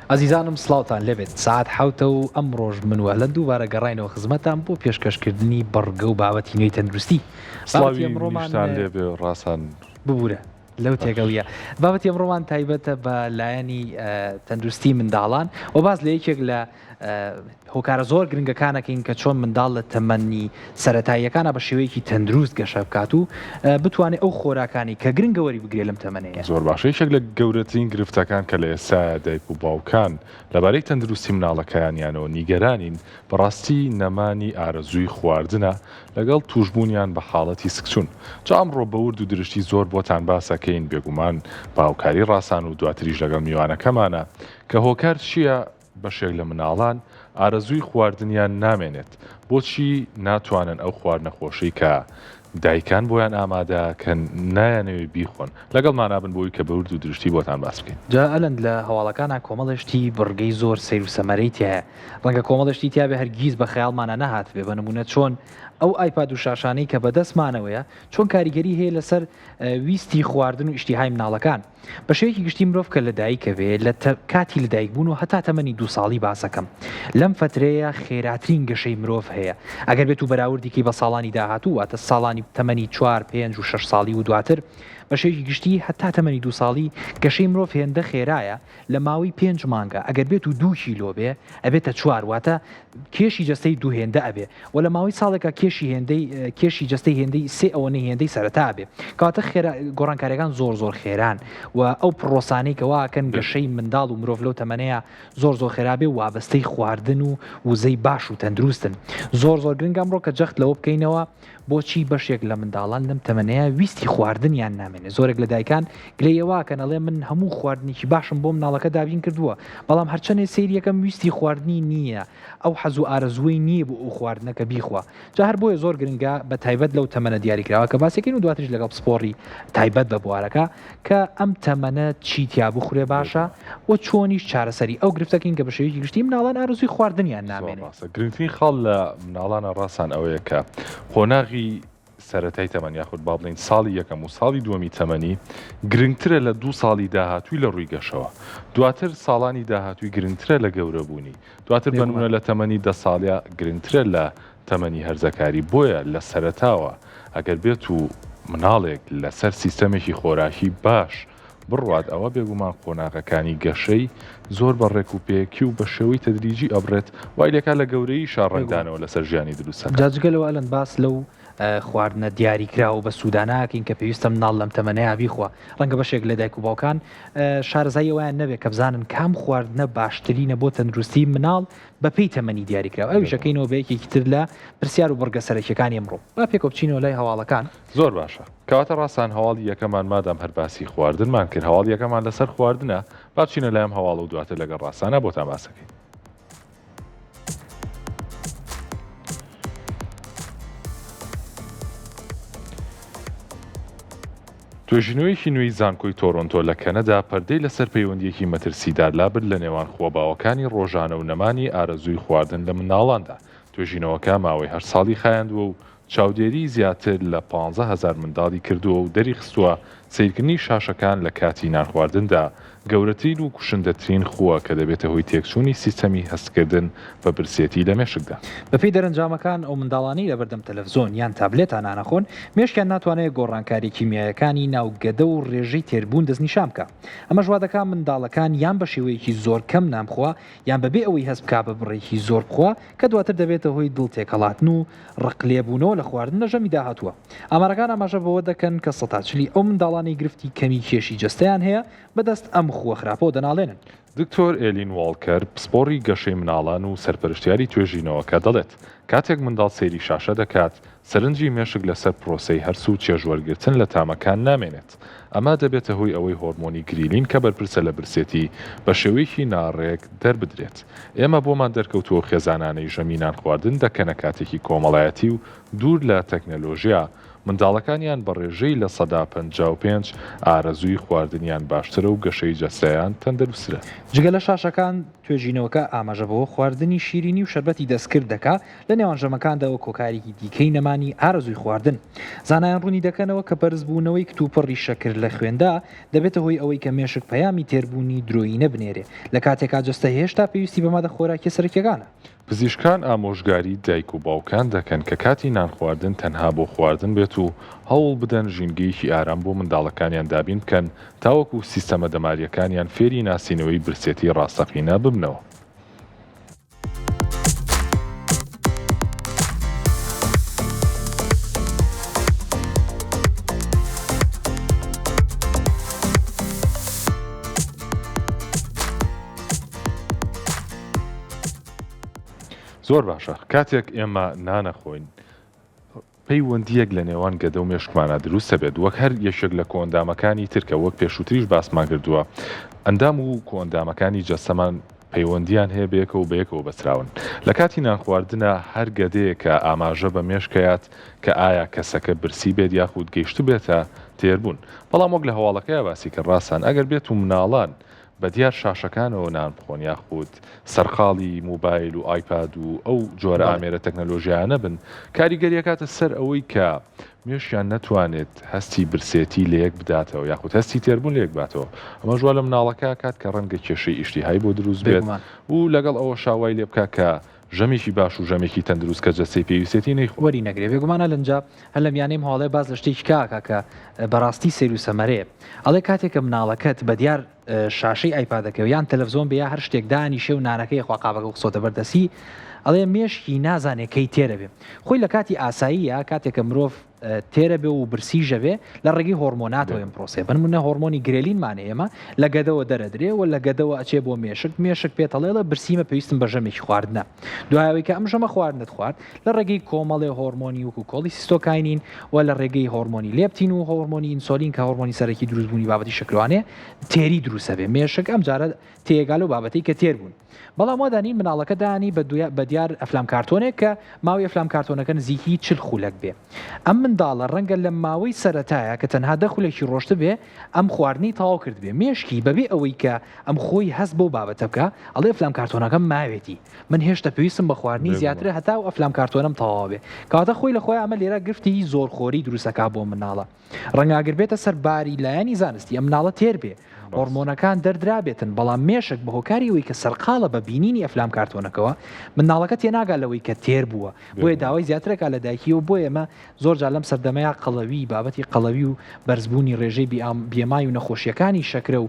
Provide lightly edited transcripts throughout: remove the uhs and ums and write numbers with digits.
ئازیزانم سڵاوتان لێبێت سەعات حەوتە و ئەمڕۆش من و ئەلەند دووبارە گەڕاینەوە خزمەتان بۆ پێشکەشکردنی بڕگە و بابەتی نوێی تەندروستی بابەتی سڵاوی ئەمڕۆمان منیشتان لێبێ ڕاسان. ببورە لەو تێکەڵیە بابەتی ئەمڕۆمان تایبەتە بە لایەنی تەندروستی منداڵان و باس لە یەکێک لە هۆکارە زۆر گرنگەکانەکەین کە چۆن منداڵ لە تەمەنی سەرەتاییەکانا بە شێوەیەکی تەندروست گەشە بکات و بتوانێت ئەو خۆراکانەی کە گرنگە وەری بگرێت لەم تەمەنەیە. زۆر باشە یەکێک لە گەورەترین گرفتەکان کە لە ئێستایا دایک و باوکان لەبارەی تەندروستی مناڵەکەیانیانەوە نیگەرانین بەڕاستی نەمانی ئارەزووی خواردنە لەگەڵ توشبوونیان بە حاڵەتی سکچوون جا ئەمڕۆ بە ورد و درشتی زۆر بۆتان باسەکەین بێگومان بە هاوکاری ڕاسان و دواتریش لەگەڵ میوانەکەمانە کە هۆکار چییە بەشێک لە مناڵان ئارەزووی خواردنیان نامێنێت، بۆچی ناتوانن ئەو خواردنە خۆشەی کە دایکان بۆیان ئامادە ئەکەن نایانەوێ بیخۆن؟ لەگەڵمانا بن بۆی کە بە ورد و درشتی بۆتان باس بکەین. جا ئەلەند لە هەواڵەکانا کۆمەڵێ شتی بڕگەی زۆر سەیر و سەمەرەی تیایە، ڕەنگە کۆمەڵێ شتی تیابێ هەرگیز بە خەیاڵمانا نەهاتبێ، بە نموونە چۆن ئەو ئایپاد و شاشانەی کە بەدەستمانەوەیە چۆن کاریگەری هەیە لەسەر ویستی خواردن و ئیشتیهای مناڵەکان. بە شێوەیەکی گشتی مرۆڤ کە لەدایکەبێ لە کاتی لەدایکبوون و هەتا تەمەنی دوو ساڵی باسەکەم لەم فەترەیە خێراترین گەشەی مرۆڤ هەیە ئەگەر بێت و بەراوردی کەی بە ساڵانی داهاتوو واتە ساڵانی تەمەنی چوار پێنج و شەش ساڵی و دواتر بە شێوەیەکی گشتی هەتا تەمەنی دوو ساڵی گەشەی مرۆڤ هێندە خێرایە لە ماوەی پێنج مانگا ئەگەر بێت و دوو کیلۆ بێ ئەبێتە چوار واتە کێشی جەستەی دوو هێندە ئەبێ و لە ماوەی ساڵێکا کێشی هێندەی کێشی جەستەی هێندەی سێ ئەوەنەی هێندەی سەرەتا ئەبێ کەواتە خێرا گۆڕانکاریەکان زۆر زۆر خێران و ئەو پڕۆسانەی کە واکەن گەشەی منداڵ و مرۆڤ لەو تەمەنەیە زۆر زۆر خێرا بێ وابەستەی خواردن و وزەی باش و تەندروستن زۆر زۆر گرنگە ئەمڕۆ کە جەخت لەوە بکەینەوە بۆچی بەشێک لە منداڵان لەم تەمەنەیا ویستی خواردنیان نامێنێ؟ زۆرێک لە دایکان گلەیی ئەوە ئەکەن ئەڵێ من هەموو خواردنێکی باشم بۆ مناڵەکە دابین کردووە بەڵام هەرچەنێ سەیری یەکەم ویستی خواردنی نییە ئەو حەز و ئارەزووەی نییە بۆ ئەو خواردنە کە بیخوا جا هەر بۆیە زۆر گرنگە بە تایبەت لەو تەمەنە دیاریکراوە کە باسیەکەین و دواتریش لەگەڵ پسپۆڕی تایبەت بە بوارەکە کە ئەم تەمەنە چی تیا بخورێ باشە و چۆنیش چارەسەری ئەو گرفتە کەین کە بە شێوەیەکی گشتی مناڵان ئارەزووی خواردنیان زۆر نامێنێ. ڕاستە گرنگترین خاڵ لە مناڵانە ڕاسان ئەوەیە کە قۆناغی سەرەتای تەمەن یاخود با بڵێین ساڵی یەکەم و ساڵی دووەمی تەمەنی گرنگترە لە دوو ساڵی داهاتووی لە ڕووی گەشەوە دواتر ساڵانی داهاتووی گرنگترە لە گەورەبوونی دواتر بە بێگومان. نمونە لە تەمەنی دە ساڵیا گرنگترە لە تەمەنی هەرزەکاری بۆیە لە سەرەتاوە ئەگەر بێت و مناڵێک لەسەر سیستەمێکی خۆراکی باش بڕوات ئەوا بێگومان قۆناغەکانی گەشەی زۆر بە ڕێک و پێکی و بە شێوەی تەدریجی ئەبڕێت وای لێکا لە گەورەییشا بێگومان. ڕەنگدانەوە لەسەر ژیانی دروست جا ئەکات. جگە لەوە ئەلەند باس لەو خواردنە دیاریکراو و بەسوودانە ئەکەین کە پێویستە مناڵ لەم تەمەنەیا بیخوا ڕەنگە بەشێک لە دایک و باوکان شارەزایی ئەوەیان نەبێت کە بزانن کام خواردنە باشترینە بۆ تەندروستی مناڵ بەپێی تەمەنی دیاریکراو ئەویش بێگومان. ئەکەینەوە بە یەکێکی تر لە پرسیار و بڕگە سەرەکیەکانی ئەمڕۆ با پێکەوە بچینەوە لای هەواڵەکان. زۆر باشە کەواتە ڕاسان هەواڵی یەکەمان مادام هەر باسی خواردنمان کرد هەواڵی یەکەمان لەسەر خواردنە با بچینە لای ئەم هەواڵە و دواتر لەگەڵ ڕاسانا بۆتان باسەکەین. توێژینەوەیەکی نوێی زانکۆی تۆرۆنتۆ لە کەنەدا پەردەی لەسەر پەیوەندییەکی مەترسیدار لابرد لە نێوان خووە باوەکانی ڕۆژانە و نەمانی ئارەزووی خواردن لە منداڵاندا. توێژینەوەکە ماوەی هەشت ساڵی خایاندووە و چاودێریی زیاتر لە 15,000 منداڵی کردووە و دەریخستووە سەیرکردنی شاشەکان لە کاتی نانخواردندا گەورەترین و کوشندەترین خووە کە دەبێتە هۆی تێکچوونی سیستەمی هەستکردن بە برسێتی لە مێشکدا. بەپێی دەرەنجامەکان، ئەو منداڵانەی لەبەردەم تەلەفزۆن یان تابلێتا نانەخۆن، مێشکیان ناتوانێت گۆڕانکارییە کیمیایەکانی ناو گەدە و ڕێژەی تێربوون دەستنیشان بکا. ئەمەش وادەکا منداڵەکان یان بە شێوەیەکی زۆر کەم نان بخوا یان بەبێ ئەوەی هەست بکا بە بڕێکی زۆر بخوا کە دواتر دەبێتە هۆی دڵ تێکهەڵاتن و ڕق لێبوونەوە لە خواردن لە ژەمی داهاتووە. ئامارەکان ئاماژە بەوە دەکەن کە سەتا چلی ئەو منداڵانەی گرفتی کەمی کێشی جەستەیان هەیە بەدەست ئەم خووە خراپەوە دەناڵێنن. دکتۆر ئێلین واڵکەر، پسپۆڕی گەشەی مناڵان و سەرپەرشتیاری توێژینەوەکە دەڵێت، کاتێک منداڵ سەیری شاشە دەکات، سەرنجی مێشک لەسەر پرۆسەی هەرس و چێژوەرگرتن لە تامەکان نامێنێت، ئەمە دەبێتە هۆی ئەوەی هۆرمۆنی گریلین کە بەرپرسە لە برسێتی بە شێوەیەکی ناڕێک دەربدرێت. ئێمە بۆمان دەرکەوتووە خێزانانەی ژەمی نانخواردن دەکەنە کاتێکی کۆمەڵایەتی و دوور لە تەکنەلۆژیا. منداڵەکانیان بە ڕێژەی 55% ئارەزووی خواردنیان باشترە و گەشەی جەستەیان تەندروستترە. جگە لە شاشەکان، توێژینەوەکە ئاماژە بەوە خواردنی شیرینی و شەربەتی دەستکرد دەکا لە نێوان ژەمەکاندا وەک هۆکارێکی دیکەی نەمانی ئارەزووی خواردن. زانایان ڕوونی دەکەنەوە کە بەرزبوونەوەی کتوپڕی شەکر لە خوێندا دەبێتە هۆی ئەوەی کە مێشک پەیامی تێربوونی درۆیینە بنێرێ لە کاتێکا جەستە هێشتا پێویستی بە مادە خۆراکیە سەرەکیەکانە. پزیشکان ئامۆژگاری دایک و باوکان دەکەن کە کاتی نانخواردن تەنها بۆ خواردن بێت و هەوڵ بدەن ژینگەیەکی ئارام بۆ منداڵەکانیان دابین بکەن تاوەکو سیستەمە دەمارییەکانیان فێری ناسینەوەی برسێتی ڕاستەقینە ببنەوە. زۆر باشە کاتێک ئێمە نانەخۆین پەیوەندییەک لە نێوان گەدە و مێشکمانا دروست دەبێت وەک هەر یەکێک لە کۆئەندامەکانی تر کە وەک پێشووتریش باسمان کردووە ئەندام و کۆئەندامەکانی جەستەمان پەیوەندییان هەیە بەیەکەوە و بەیەکەوە بەستراون لە کاتی نانخواردنا هەر گەدەیەکە ئاماژە بە مێشکەیات کە ئایا کەسەکە برسی بێت یاخود گەیشتبێتە تێربوون بەڵام وەک لە هەواڵەکەیا باسی کرد ڕاستان ئەگەر بێت و مناڵان بەدیار شاشەکانەوە نان بخۆن یاخود سەرقاڵی موبایل و ئایپاد و ئەو جۆرە ئامێرە تەکنەلۆژیایانە بن، کاریگەری ئەکاتە سەر ئەوەی کە مێشکیان نەتوانێت هەستی برسێتی لەیەک بداتەوە یاخود هەستی تێربوون لەیەک باتەوە، ئەمەش وا لە مناڵەکە ئەکات کە ڕەنگە کێشەی ئیشتیهای بۆ دروست بێت و لەگەڵ ئەوەشا وای لێ بکا کە ژەمێکی باش و ژەمێکی تەندروست کە جەستەی پێویستێتی نەیخوا. وەری نەگرێ. بێگومان ئەلنجا هەر لە میانەی مهاڵێ باس لە شتێکی کە ئەکا کە بەڕاستی سەیر و سەمەرەیە. ئەڵێ کاتێ کە مناڵەکەت بە دیار شاشەی ئایپادەکەوە یان تەلەفزۆن بێ یا هەر شتێک دانیشێ و نانەکەی خوا قابەکە خسۆتە بەر دەستی ئەڵێ مێشکی نازانێ کەی تێرە بێ. خۆی لە کاتی ئاساییە کاتێک کە مرۆڤ تێرە بێ و برسیژە بێ لە ڕێگەی هۆرمۆناتەوە ئەم پرۆسەیە بنمونە هۆرمۆنی گرێلینمان ئێمە لە گەدەوە دەرەدرێ و لە گەدەوە ئەچێ بۆ مێشک مێشک پێتەڵێڵە برسیمە پێویستم بە ژەمێکی خواردنە دوایەوەی کە ئەم ژەمە خواردنت خوارد لە ڕێگەی کۆمەڵێ هۆرمۆنی وەکو کۆلیسیستۆکاینین و لە ڕێگەی هۆرمۆنی لێپتین و هۆرمۆنی ئینسۆلین کە هۆرمۆنی سەرەکی دروستبوونی بابەتی شەکروانەیە تێری دروستە بێ مێشک ئەم جارە تێگا لەو بابەتەی کە تێر بوون. بەڵام وا دانین مناڵەکە دانی بە بە دیار ئەفلام کارتۆنێک کە ماوەی ئەفلام کارتۆنەکە نزیکی 40 خولەک بێ ئەم منداڵە ڕەنگە لە ماوەی سەرەتایە کە تەنها دە خولەکی ڕۆشتبێ ئەم خواردنی تەواو کردبێ مێشکی بەبێ ئەوەی کە ئەم خۆی هەست بەو بابەتە بکا ئەڵێ ئەفلام کارتۆنەکەم ماوێتی من هێشتا پێویستم بە خواردنی زیاترە هەتا ئەو ئەفلام کارتۆنەم تەواو بێ کەواتە خۆی لە خۆی ئەمە لێرە گرفتی زۆرخۆری دروستەکا بۆ مناڵە ڕەنگە ئەگەر بێتە سەر باری لایەنی زانستی ئەم مناڵە تێر بێ هۆرمۆنەکان دەردرابێتن بەڵام مێشک بە هۆکاری ئەوەی کە سەرقاڵە بە بینینی ئەفلام کارتۆنەکەوە منداڵەکە تێناگا لەوەی کە تێر بووە بۆیە داوای زیاترەکە لە دایکیەوە بۆیە ئێمە زۆر جار لەم سەردەمەیا قەڵەوی بابەتی قەڵەوی و بەرزبوونی ڕێژەی BMI و نەخۆشیەکانی شەکرە و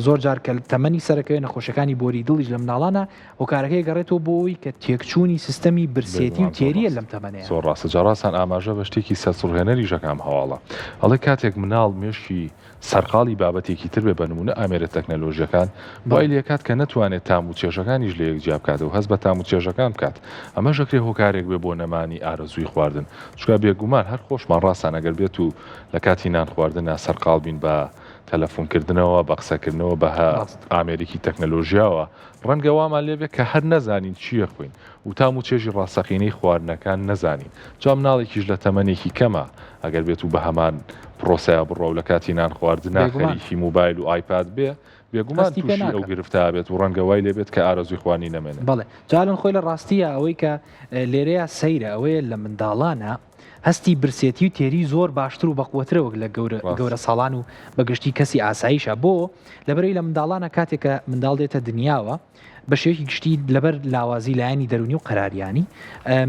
زۆر جار کە تەمەنی سەرەکەوێ نەخۆشیەکانی بۆری دڵیش لە مناڵانە هۆکارەکەی گەڕێتەوە بۆ ئەوەی کە تێکچوونی سیستەمی برسێتی و تێریە لەم تەمەنەیە. زۆر ڕاستە جا ڕاستان ئاماژە بە شتێکی سەرسوڕهێنەریش ئەکا ئەم هەواڵە ئەڵێ کاتێک مناڵ مێشکی سەرقاڵی بابەتێکی تر بێ بە نموونە ئامێرە تەکنەلۆژیەکان وای لێکات کە نەتوانێت تام و چێژەکانیش لە یەک جیا بکاتەوە هەست بە تام و چێژەکان بکات ئەمەش ئەکرێ هۆکارێک بێ بۆ نەمانی ئارەزووی خواردن چونکە بێگومان هەر خۆشمان ڕاستان ئەگەر بێت و لە کاتی نان خواردنا سەرقاڵ بین بە تەلەفون کردنەوە، بە قسەکردنەوە بە ئامێرێکی تەکنەلۆژیاوە، ڕەنگە وامان لێ بێت کە هەر نەزانین چییە خوین و تام و چێژی ڕاستەقینەی خواردنەکان نەزانین، جا مناڵێکیش لە تەمەنێکی کەما ئەگەر بێت و بە هەمان پرۆسەیا بڕوا و لە کاتی نان خواردنا خەریکی موبایل و ئایپاد بێ، بێگومان تووشی ئەو گرفتە ئەبێت و ڕەنگە وای لێ بێت کە ئارەزووی خواردنی نەمێنێت. بەڵێ جا لەن خۆی لە ڕاستییا ئەوەی کە لێرەیا سەیرە ئەوەیە لە منداڵانا هەستی برسێتی و تێری زۆر باشتر و بەقوەترە وەک لە گەورە گەورە ساڵان و بەگشتی کەسی ئاساییشە بۆ لەبەرەوەی لە منداڵانە کاتێک کە منداڵ دێتە دنیاوە بە شێوەیەکی گشتی لەبەر لاوازی لایەنی دەرونی و قەراریانی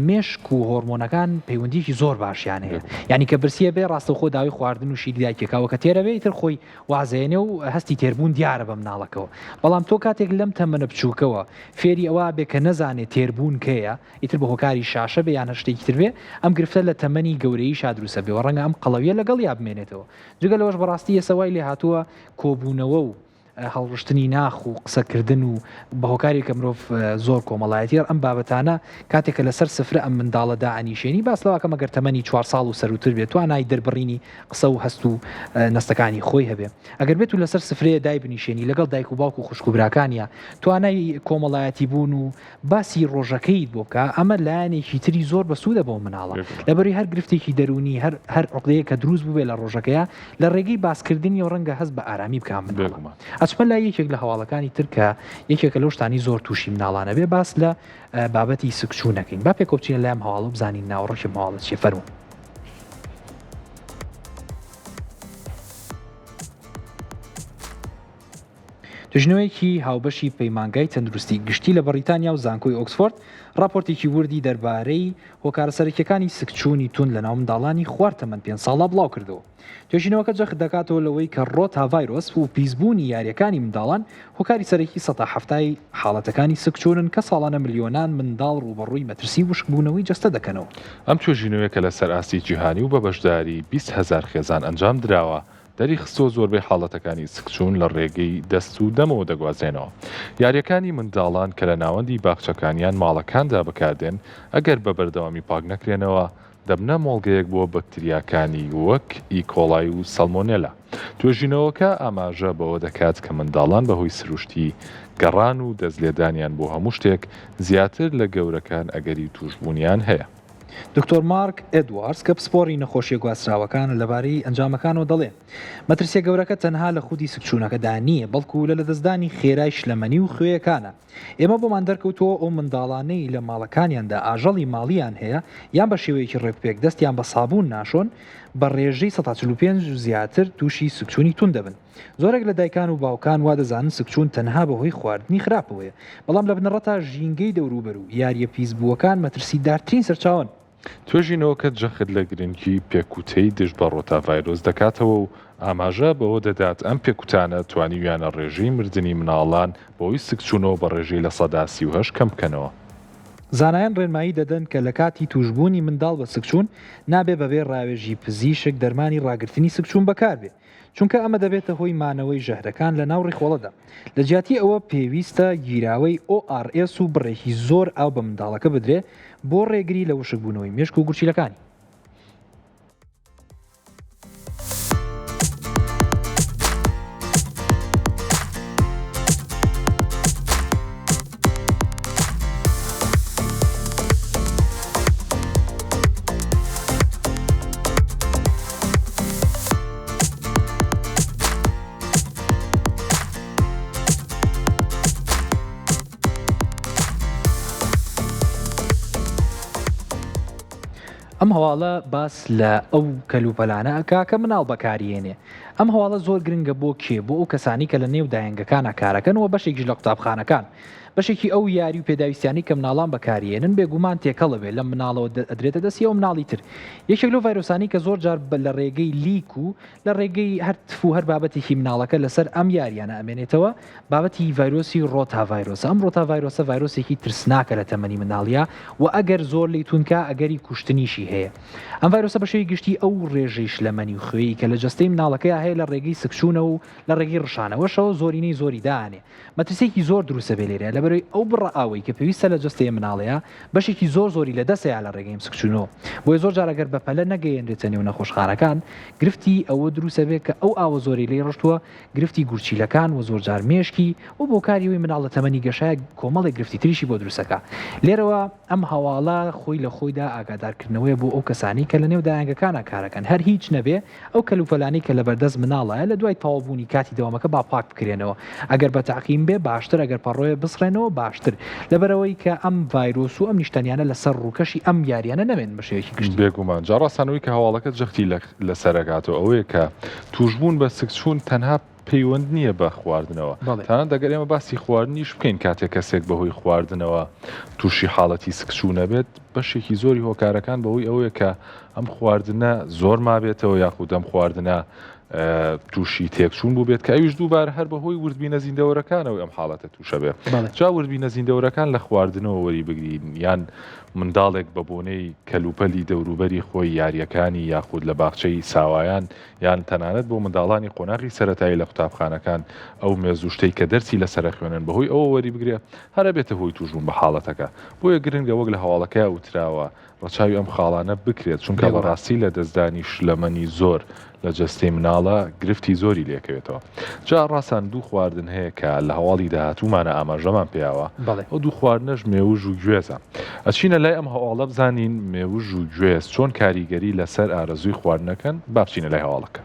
مێشک و هۆرمۆنەکان پەیوەندیکی زۆر باشیان هەیە یعنی کە برسیە بێ ڕاستەوخۆ داوای خواردن و شیری دایکێکەوە کە تێرە بێ ئیتر خۆی وازێنێ و هەستی تێربوون دیارە بە مناڵەکەوە بەڵام تۆ کاتێک لەم تەمەنە بچووکەوە فێری ئەوە بێ کە نەزانێ تێربوون کەیە ئیتر بە هۆکاری شاشە بێ یان هەر شتێکی تر بێ، ئەم گرفتە لە تەمەنی گەورەییشا دروست ئەبێ و ڕەنگە ئەم قەڵەویە لەگەڵیا بمێنێتەوە. جگە لەوەش بەڕاستی ئێستا وای لێهاتووە کۆبوونەوە و. هەڵڕشتنی ناخ و قسەکردن و بە هۆکاری کە مرۆڤ زۆر کۆمەڵایەتیە ئەم بابەتانە کاتێک کە لەسەر سفرە ئەم منداڵە دائەنیشێنی باس لەوە کەم ئەگەر تەمەنی چوار ساڵ و سەروتر بێت توانای دەربڕینی قسە و هەست و نەستەکانی خۆی هەبێ ئەگەر بێت و لەسەر سفرەیە دای بنیشێنی لەگەڵ دایک و باوک و خوشک و براکانیا توانای کۆمەڵایەتی بوون و باسی ڕۆژەکەیت بۆ بکە ئەمە لایەنێکی تری زۆر بەسوودە بۆ مناڵە لەبەری هەر گرفتێکی دەروونی هەر هەر عقدەیە کە دروست بووبێ لە ڕۆژەکەیە لە ڕێگەی باسکردنیەوە ڕەنگە هەست بە ئارامی بکا مناڵە ئەچمە لای یەکێک لە هەواڵەکانی تر کە یەکێکە لەو شتانی زۆر تووشی مناڵانە بێ باس لە بابەتی سکچوو نەکەین با پێکەوە بچینە لای ئەم هەواڵە و بزانین ناوەڕۆکی ئەم هەواڵە چییە فەرموو. توێژینەوەیەکی هاوبەشی پەیمانگای تەندروستی گشتی لە بەڕیتانیا و زانکۆی ئۆکسفۆرد ڕاپۆرتێکی وردی دەربارەی هۆکارە سەرەکیەکانی سکچوونی توند لەناو منداڵانی خوار تەمەن پێنج ساڵدا بڵاوکردەوە. توێژینەوەکە جەخت دەکاتەوە لەوەی کە ڕۆتا ڤایرۆس و پیسبوونی یارییەکانی منداڵان هۆکاری سەرەکی سەتا حەفتای حاڵەتەکانی سکچوونن کە ساڵانە ملیۆنان منداڵ ڕووبەڕووی مەترسی وشکبوونەوەی جەستە دەکەنەوە. ئەم توێژینەوەیە کە لەسەر ئاستی جیهانی و بە بەشداری 20 هەزار خێزان ئەنجام دراوە، دەریخستووە زۆربەی حاڵەتەکانی سکچوون لە ڕێگەی دەست و دەمەوە دەگوازرێنەوە. یارییەکانی منداڵان کە لە ناوەندی باخچەکان یان ماڵەکاندا بەکاردێن، ئەگەر بە بەردەوامی پاک نەکرێنەوە، دەبنە مۆڵگەیەک بۆ بەکتریاکانی وەک ئی کۆڵای و سەلمۆنێلا. توێژینەوەکە ئاماژە بەوە دەکات کە منداڵان بەهۆی سروشتی گەڕان و دەست لێدانیان بۆ هەموو شتێک زیاتر لە گەورەکان ئەگەری تووشبوونیان هەیە. دکتۆر مارک ئێدواردز کە پسپۆڕی نەخۆشیە گواستراوەکانە لەبارەی ئەنجامەکانەوە دەڵێ، مەترسیە گەورەکە تەنها لە خودی سکچوونەکەدا نییە، بەڵکو لە لەدەستدانی خێرای شلەمەنی و خوێیەکانە. ئێمە بۆمان دەرکەوتووە ئەو منداڵانەی لە ماڵەکانیاندا ئاژەڵی ماڵییان هەیە یان بە شێوەیەکی ڕێکوپێک دەستیان بە سابوون ناشۆن، بە ڕێژەی 145% زیاتر تووشی سکچوونی توند دەبن. زۆرێک لە دایکان و باوکان وا دەزانن سکچوون تەنها بەهۆی خواردنی خراپەوەیە، بەڵام لە بنەڕەتا ژینگەی دەوروبەر و یارییە پیسبووەکان مەترسیدارترین سەرچاوەن. توێژینەوەکە جەخت لە گرنگی پێکوتەی دژ بە ڕۆتاڤایرۆس دەکاتەوە و ئاماژە بەوە دەدات ئەم پێکوتانە توانیویانە ڕێژەی مردنی مناڵان بەهۆی سکچوونەوە بە ڕێژەی 38% کەمبکەنەوە. زانایان ڕێنمایی دەدەن کە لەکاتی تووشبوونی منداڵ بە سکچوون، نابێ بەبێ ڕاوێژی پزیشک دەرمانی ڕاگرتنی سکچوون بەکاربێ، چونکە ئەمە دەبێتە هۆی مانەوەی ژەهرەکان لە ناو ڕیخۆڵەدا. لە جیاتی ئەوە پێویستە گیراوەی ORS و بڕێکی زۆر ئاو بە منداڵەکە بدرێ بۆ ڕێگری لە وشکبوونەوەی مێشک و گورچیلەکانی. ئەم هەواڵە باس لە ئەو کەلوپەلانە ئەکا کە مناڵ بەکاریێنێ ئەم هەواڵە زۆر گرنگە بۆ کێ بۆ ئەو کەسانی کە لە نێو دایەنگەکانە کارەکەن و بەشێکیش لە قوتابخانەکان بەشێکی ئەو یاری و پێداویستیانەی کە مناڵان بەکاریێنن بێگومان تێکەڵ ئەبێ لەم مناڵەوە ئەدرێتە دەستی ئەو مناڵی تر. یەکێک لەو ڤایرۆسانەی کە زۆر جار لە ڕێگەی لیک و لە ڕێگەی هەر تف و هەر بابەتێکی مناڵەکە لەسەر ئەم یاریانە ئەمێنێتەوە بابەتی ڤایرۆسی ڕۆتا ڤایرۆسە. ئەم ڕۆتا ڤایرۆسە ڤایرۆسێکی ترسناکە لە تەمەنی مناڵیا و ئەگەر زۆر لێی توند کا ئەگەری کوشتنیشی هەیە. ئەم ڤایرۆسە بە شێوەی گشتی ئەو ڕێژەی شلەمەنی و خوێی کە لە جەستەی مناڵەکەیا هەیە لە ڕێگەی سکچوونەوە و لە ڕێگەی ڕشانەوەشەوە زۆرینەی زۆری دائەنێ. مەترسیەکی زۆر دروست ئەبێ لێرەیا لەبەرئەوەی ئەو بڕە ئاوەی کە پێویستە لە جەستەی مناڵەیا بەشێکی زۆر زۆری لە دەست ئەیا لە ڕێگەی سکچونەوە بۆیە زۆر جار ئەگەر بەپەلە نەگەیەنرێتە نێو نەخۆشخانەکان گرفتی ئەوە دروست ئەبێ کە ئەو ئاوە زۆرەی لێی ڕشتووە گرفتی گورچیلەکان و زۆر جار مێشکی و بۆکاری ئەوەی مناڵ لە تەمەنی گەشایە کۆمەڵێک گرفتی تریشی بۆ دروست ئەکا لێرەوە ئەم هەواڵە خۆی لە خۆیدا ئاگادارکردنەوەیە بۆ ئەو کەسانەی کە لە نێو دایەنگەکانا کارەکەن هەر هیچ نەبێ ئەو کەلوپەلانەی کە لەبەردەست مناڵایە لە دوای تەواو بوونی کاتی دەوامەکە با پاک بکرێنەوە ئەگەر بە تەعقیم بێ باشتر ئەگەر پەڕۆیە بسڕێنەوە باشتر لەبەرئەوەی کە ئەم ڤایرۆس و ئەم نیشتەنیانە لەسەر ڕووکەشی ئەم یاریانە نەمێنن بە شێوەیەکی گشتی. بێگومان جا ڕاستانەوەی کە هەواڵەکە جەختی لەسەر ئەکاتەوە ئەوەیە کە تووشبوون بە سکچوون تەنها پەیوەند نییە بە خواردنەوە بەڵێ. تەنانەت ئەگەر ئێمە باسی خواردنیش بکەین کاتێک کەسێک بەهۆی خواردنەوە تووشی حاڵەتی سکچوون ئەبێت بەشێکی زۆری هۆکارەکان بەهۆی ئەوەیە کە ئەم خواردنە زۆر مابێتەوە یاخود ئەم خواردنە. تووشی تێکچوون بووبێت کە ئەویش دووبارە هەر بەهۆی وردبینە زیندەوەرەکانەوە ئەم حاڵەتە تووشە بێ. جا وردبینە زیندەوەرەکان لە خواردنەوە وەری بگرین یان منداڵێک بە بۆنەی کەلوپەلی دەوروبەری خۆی یارییەکانی یاخود لە باخچەی ساوایان یان تەنانەت بۆ منداڵانی قۆناغی سەرەتایی لە قوتابخانەکان ئەو مێز و شتەی کە دەرسی لەسەر ئەخوێنن بەهۆی ئەوە وەری بگرێ هەر ئەبێتە هۆی تووشبوون بە حاڵەتەکە بۆیە گرنگە وەک لە هەواڵەکەیا وتراوە ڕەچاوی ئەم خاڵانە بکرێت، چونکە بەڕاستی لەدەستدانی شلەمەنی زۆر لە جەستەی مناڵە گرفتی زۆری لێکەوێتەوە. جا ڕاستان دوو خواردن هەیە کە لە هەواڵی داهاتوومانە ئاماژەمان پێیاوە، ئەو دوو خواردنەش مێوژ و گوێزە. ئەچینە لای ئەم هەواڵە بزانین مێوژ و گوێز چۆن کاریگەری لەسەر ئارەزووی خواردنەکەن، با بچینە لای هەواڵەکە.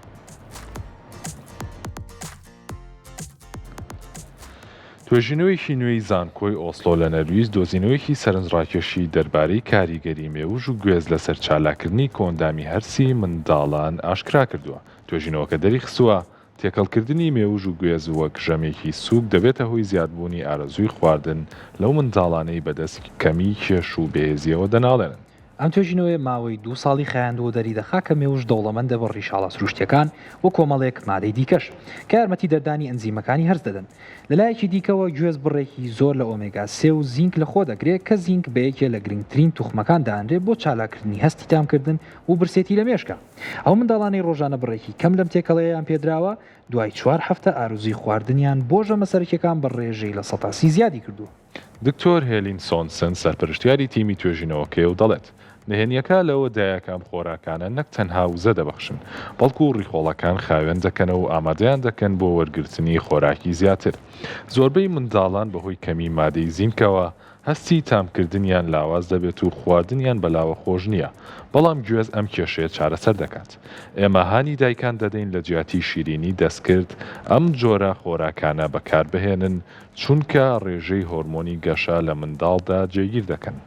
توێژینەوەیەکی نوێی زانکۆی ئۆسلۆ لە نەرویج دۆزینەوەیەکی سەرنجڕاکێشی دەربارەی کاریگەری مێوژ و گوێز لەسەر چالاککردنی کۆئەندامی هەرسی منداڵان ئاشکرا کردووە. توێژینەوەکە دەریخستووە، تێکەڵکردنی مێوژ و گوێز وەک ژەمێکی سووک دەبێتە هۆی زیادبوونی ئارەزووی خواردن لەو منداڵانەی بەدەست کەمیی کێش و بێهێزییەوە دەناڵێنن. ئەم توێژینەوەیە ماوەی دوو ساڵی خایاندووە و دەریدەخا کە مێوژ دەوڵەمەندە بە ڕیشاڵە سروشتییەکان و کۆمەڵێک مادەی دیکەش کە یارمەتی دەردانی ئەنزیمەکانی هەرس دەدەن. لەلایەکی دیکەوە گوێز بڕێکی زۆر لە ئۆمێگا سێ و زینک لەخۆ دەگرێ کە زینک بە یەکێ لە گرنگترین توخمەکان دائەنرێ بۆ چالاککردنی هەستی تامکردن و برسێتی لە مێشکا. ئەو منداڵانەی ڕۆژانە بڕێکی کەم لەم تێکەڵەیەیان پێدراوە دوای چوار هەفتە ئارەزووی خواردنیان بۆ ژەمە سەرەکیەکان بە ڕێژەی 30% زیادی کردووە. دکتۆر هێلین سۆنسن سەرپەرشتیاری تیمی توێژینەوەکەیە و دەڵێت، نهێنییەکە لەوەدایە کە ئەم خۆراکانە نەک تەنها وزە دەبەخشن، بەڵکو ڕیخۆڵەکان خاوێن دەکەنەوە و ئامادەیان دەکەن بۆ وەرگرتنی خۆراکی زیاتر. زۆربەی منداڵان بەهۆی کەمی مادەی زینکەوە هەستی تامکردنیان لاواز دەبێت و خواردنیان بەلاوە خۆش نییە، بەڵام گوێز ئەم کێشەیە چارەسەر دەکات. ئێمە هانی دایکان دەدەین لە جیاتی شیرینی دەستکرد ئەم جۆرە خۆراکانە بەکاربهێنن، چونکە ڕێژەی هۆرمۆنی گەشە لە منداڵدا جێگیر دەکەن.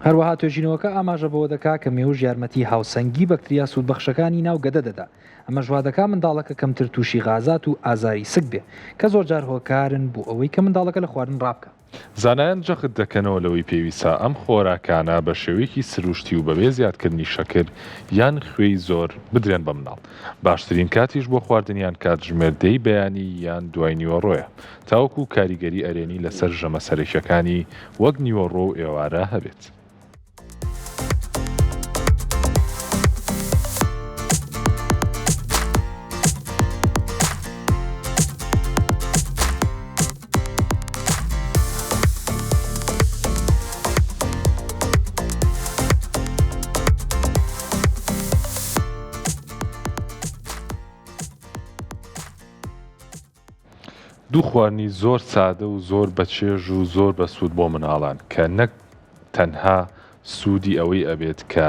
هەروەها توێژینەوەکە ئاماژە بەوە دەکا کە مێوژ یارمەتی هاوسەنگی بەکتریا سوودبەخشەکانی ناو گەدە دەدا، ئەمەش وادەکا منداڵەکە کەمتر تووشی غازات و ئازاری سک بێ، کە زۆرجار هۆکارن بۆ ئەوەی کە منداڵەکە لە خواردن ڕابکا. زانایان جەخت دەکەنەوە لەوەی پێویستە ئەم خۆراکانە بە شێوەیەکی سروشتی و بەبێ زیادکردنی شەکر یان خوێی زۆر بدرێن بە منداڵ، باشترین کاتیش بۆ خواردنیان کاتژمێر دەی بەیانی یان دوای نیوەڕۆیە تاوەکو کاریگەری ئەرێنی لەسەر ژەمە سەرەکیەکانی وەک نیوەڕۆ و ئێوارە هەبێت. دوو خواردنی زۆر سادە و زۆر بەچێژ و زۆر بەسوود بۆ مناڵان کە نەک تەنها سوودی ئەوەی ئەبێت کە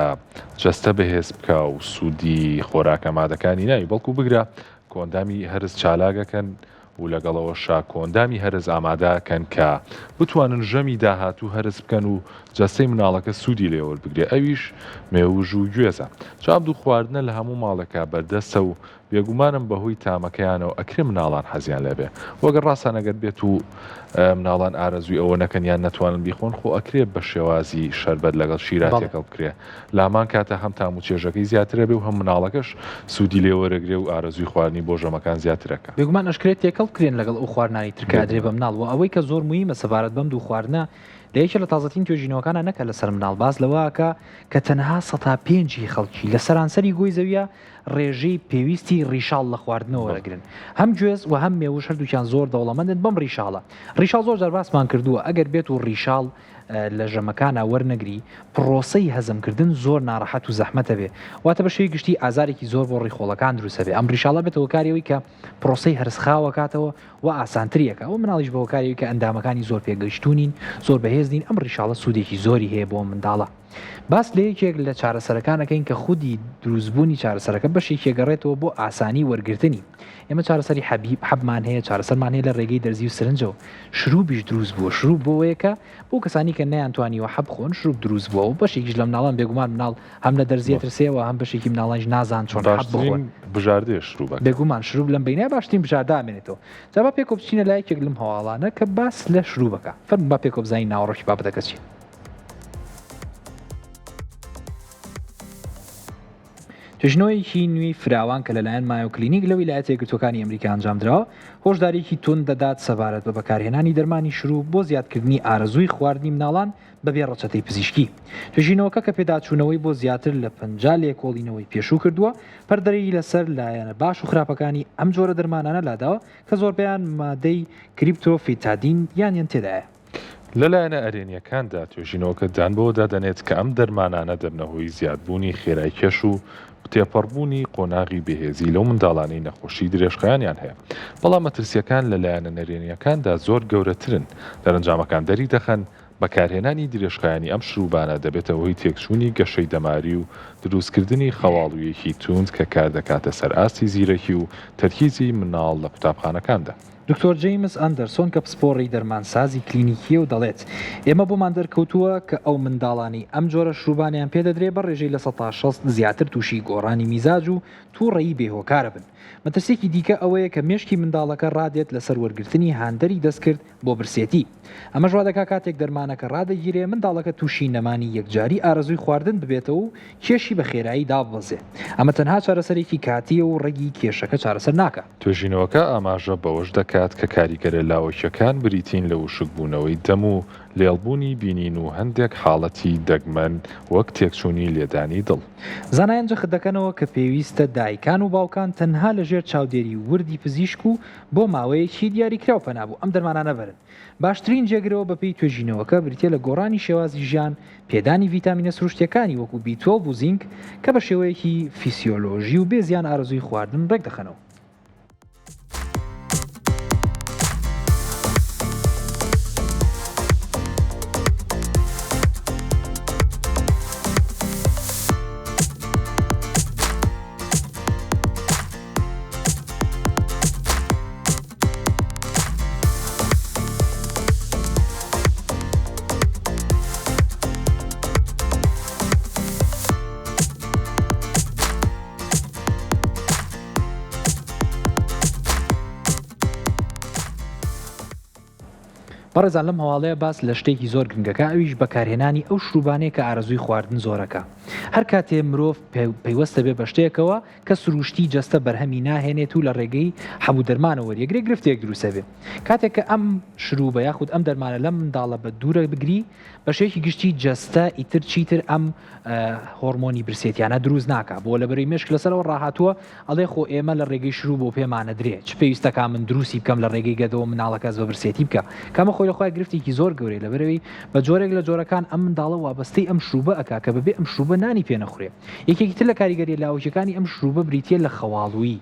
جەستە بەهێز بکا و سوودی خۆراکە مادەکانی ناوی بەڵکو بگرە کۆئەندامی هەرس چالاک ئەکەن و لەگەڵ ئەوەشا کۆئەندامی هەرس ئامادە ئەکەن کە بتوانن ژەمی داهاتوو هەرس بکەن و جەستەی مناڵەکە سوودی لێ وەربگرێ ئەویش مێوژ و گوێزە جا ئەم دوو خواردنە لە هەموو ماڵێکا بەردەستە و بێگومانم بەهۆی تامەکەیانەوە ئەکرێ مناڵان حەزیان لێبێ وە گەر ڕاستان ئەگەر بێت و مناڵان ئارەزووی ئەوە نەکەن یان نەتوانن بیخۆن خۆ ئەکرێ بە شێوازی شەربەت لەگەڵ شیرا تێکەڵ بکرێ لامان کاتە هەم تام و چێژەکەی زیاترە بێ و هەم مناڵەکەش سوودی لێ وەرەگرێ و ئارەزووی خواردنی بۆ ژەمەکان زیاترەکا. بێگومان ئەشکرێت تێکەڵ بکرێن لەگەڵ ئەو خواردنانەی تر کە ئەدرێ بە مناڵ وە ئەوەی کە زۆر مویمە سەبارەت بەم دوو خواردنە لە یەکێ لە تازەترین توێژینەوەکانا نەک هەر لەسەر مناڵ باس لەوە ئەکا کە تەنها سەتا پێنجی خەڵکی لە سەرانسەری گۆی زەویا ڕێژەی پێویستی ڕیشاڵ لە خواردنەوە وەرەگرن. هەم گوێز و هەم مێوژ هەردووکیان زۆر دەوڵەمەندن بەم ڕیشاڵە. ڕیشاڵ زۆر جار باسمان کردووە ئەگەر بێت و ڕیشاڵ لە ژەمەکانا وەرنەگری پڕۆسەی هەزمکردن زۆر ناڕەحەت و زەحمەت ئەبێ واتە بە شێوەی گشتی ئازارێکی زۆر بۆ ڕیخۆڵەکان دروست ئەبێ ئەم ڕیشاڵە بێتە هۆکاری ئەوەی کە پڕۆسەی هەرس خاو ئەکاتەوە و ئاسانتری ئەکا و مناڵیش بە هۆکاری ئەوەی کە ئەندامەکانی زۆر پێگەیشتوو نین زۆر بەهێز نین ئەم ڕیشاڵە سوودێکی زۆری هەیە بۆ منداڵە. باس لە یەکێک لە چارەسەرەکان ئەکەین کە خودی دروستبوونی چارەسەرەکە بەشێکی ئەگەڕێتەوە بۆ ئاسانی وەرگرتنی. ئێمە چارەسەری حەبی حەبمان هەیە، چارەسەرمان هەیە لە ڕێگەی دەرزی و سرنجەوە. شروبیش دروست بووە، شروب بۆ ئەوەیە کە بۆ کەسانی کە نەیانتوانیوە حەب بخۆن شروب دروست بووە و بەشێکیش لە مناڵان بێگومان مناڵ هەم لە دەرزی ئەترسێ و هەم بەشێکی مناڵانیش نازان چۆن حەب بخۆن. باشترین بژاردەیە شروبەکە. بێگومان شروب لەم بەینە باشترین بژاردە ئەمێنێتەوە. جا با پێکەوە بچینە لای یەکێک لەم هەواڵانە کە باس لە شروبەکە. فەرموو با پێکەوە بزانین ناوەڕۆکی بابەتەکە چییە. توێژینەوەیەکی نوێی فراوان کە لەلایەن مایۆ کلینیک لە ویلایەتە یەکگرتووەکانی ئەمریکا ئەنجامدراوە، هۆشدارییەکی توند دەدات سەبارەت بە بەکارهێنانی دەرمانی شروب بۆ زیادکردنی ئارەزووی خواردنی مناڵان بەبێ ڕەچەتەی پزیشکی. توێژینەوەکە کە پێداچوونەوەی بۆ زیاتر لە 50 لێکۆڵینەوەی پێشوو کردووە، پەردەی لەسەر لایەنە باش و خراپەکانی ئەم جۆرە دەرمانانە لاداوە کە زۆربەیان مادەی کریپتۆفیتادین یانیان تێدایە. لە لایەنە ئەرێنییەکاندا، توێژینەوەکە دان بەوەدا دەنێت کە ئەم دەرمانانە دەبنە هۆی زیادبوونی خێرای کێش و تێپەڕبوونی قۆناغی بێهێزی لەو منداڵانەی نەخۆشی درێژخایەنیان هەیە، بەڵام مەترسییەکان لە لایەنە نەرێنییەکاندا زۆر گەورەترن، دەرەنجامەکان دەریدەخەن بەکارهێنانی درێژخایەنی ئەم شروبانە دەبێتە هۆی تێکچوونی گەشەی دەماری و دروستکردنی خەواڵوویەکی توند کە کاردەکاتە سەر ئاستی زیرەکی و تەرکیزی منداڵ لە قوتابخانەکاندا. دکتۆر جەیمس ئەندەرسۆن کە پسپۆڕی دەرمانسازی کلینیکییە و دەڵێت، ئێمە بۆمان دەرکەوتووە کە ئەو منداڵانەی ئەم جۆرە شروبانەیان پێدەدرێ بە ڕێژەی 60% زیاتر تووشی گۆڕانی میزاج و تووڕەیی بێ هۆکارەبن. مەترسییەکی دیکە ئەوەیە کە مێشکی منداڵەکە ڕادێت لەسەر وەرگرتنی هاندەری دەستکرد بۆ برسێتی. ئەمەش وادەکا کاتێک دەرمانەکە ڕادەگیرێ منداڵەکە تووشی نەمانی یەکجاری ئارەزووی خواردن ببێتەوە و کێشی بە خێرایی داببەزێ. ئەمە تەنها چارەسەرێکی کاتییە و ڕەگی کێشەکە چارەسەر ناکا. توێژینەوەکە ئاماژە بەوەش دەکات کە کاریگەرە لاوەکییەکان بریتین لە وشکبوونەوەی دەم و لێڵبوونی بینین و هەندێک حاڵەتی دەگمەن وەک تێکچوونی لێدانی دڵ. زانایان جەخت دەکەنەوە کە پێویستە دایکان و باوکان تەنها لەژێر چاودێری وردی پزیشک و بۆ ماوەیەکی دیاریکراو پەنا بۆ ئەم دەرمانانە بەرن. باشترین جێگرەوە بەپێی توێژینەوەکە بریتیە لە گۆڕانی شێوازی ژیان، پێدانی ڤیتامینە سروشتیەکانی وەکو بی توێڵڤ و زینک کە بە شێوەیەکی فیسیۆلۆژی و بێ زیان ئارەزووی خواردن ڕێکدەخەنەوە. بەڕێزان لەم هەواڵەیە باس لە شتێکی زۆر گرنگەکە ئەویش بەکارهێنانی ئەو شروبانەیە کە ئارەزووی خواردن زۆرەکە هەر کاتێ مرۆڤ پەیوەستە بێ بە شتێکەوە کە سروشتی جەستە بەرهەمی ناهێنێت و لە ڕێگەی حەب و دەرمانەوە وەریەگرێ گرفتێک دروست ئەبێ کاتێک کە ئەم شروبە یاخود ئەم دەرمانە لەم منداڵە بە دوورە بگری بە شێوەیەکی گشتی جەستە ئیتر چیتر ئەم هۆرمۆنی برسێتیانە دروست ناکا بۆ لەبەرەی مێشک لەسەرەوە ڕاهاتووە ئەڵێ خۆ ئێمە لە ڕێگەی شروب بۆ پێمانەدرێ چ پێویستەکا من دروستی بکەم لە ڕێگەی گەدەوە مناڵەکە هەست بە برسێتی بکا کەمە خۆی لە خۆی گرفتێکی زۆر گەورەیە لەبەرەوەی بە جۆرێک لە جۆرەکان ئەم منداڵە وابەستەی ئەم شروبە ئەکا کە بەبێ ئەم شروبە نانی پێ نەخورێ یەکێکی تر لە کاریگەریە لاوەکیەکانی ئەم شروبە بریتیە لە خەواڵویی.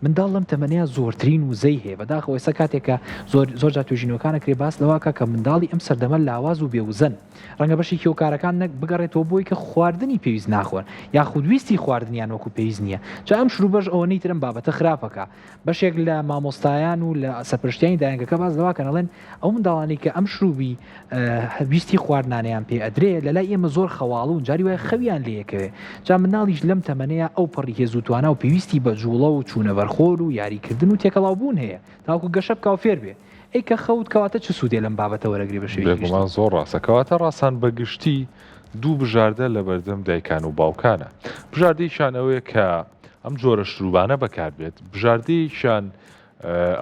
منداڵ لەم تەمەنەیا زۆرترین وزەی هەیە، بەداخەوە ئێستا کاتێک کە زۆر زۆر جار توێژینەوەکان ئەکرێ باس لەوە ئەکا کە منداڵی ئەم سەردەمە لاواز و بێ وزەن. ڕەنگە بەشێکی هۆکارەکان نەک بگەڕێتەوە بۆی کە خواردنی پێویست ناخۆن یاخود ویستی خواردنیان وەکو پێویست نیە. جا ئەم شروبەش ئەوەنەی تر ئەم بابەتە خراپ ئەکا. بەشێک لە مامۆستایان و لە سەرپەرشتیانی دایەنگەکە باس لەوە ئەکەن ئەڵێن ئەو منداڵانەی کە ئەم شروبی ویستی خواردنانەیان پێ ئەدرێ لەلای ئێمە زۆر خەواڵوون جاری وایە خەویان لێ ئەکەوێ جا منداڵیش لەم تەمەنەیا ئەو پەڕی هێز و توانا و پێویستی بە جوڵە و چوونە بەرخۆر و یاریکردن و تێکەڵاو بوون هەیە تاوەکو گەشە بکا و فێر بێ ئەی کە خەوت کەواتە چ سوودێ لەم بابەتە وەرەگرێ بە شێوەیەکی گشتی؟ بێگومان زۆر ڕاستە کەواتە ڕاسان بە گشتی دوو بژاردە لەبەردەم دایکان و باوکانە بژاردەیەکیان ئەوەیە کە ئەم جۆرە شروبانە بەکاربێت بژاردەیەکیان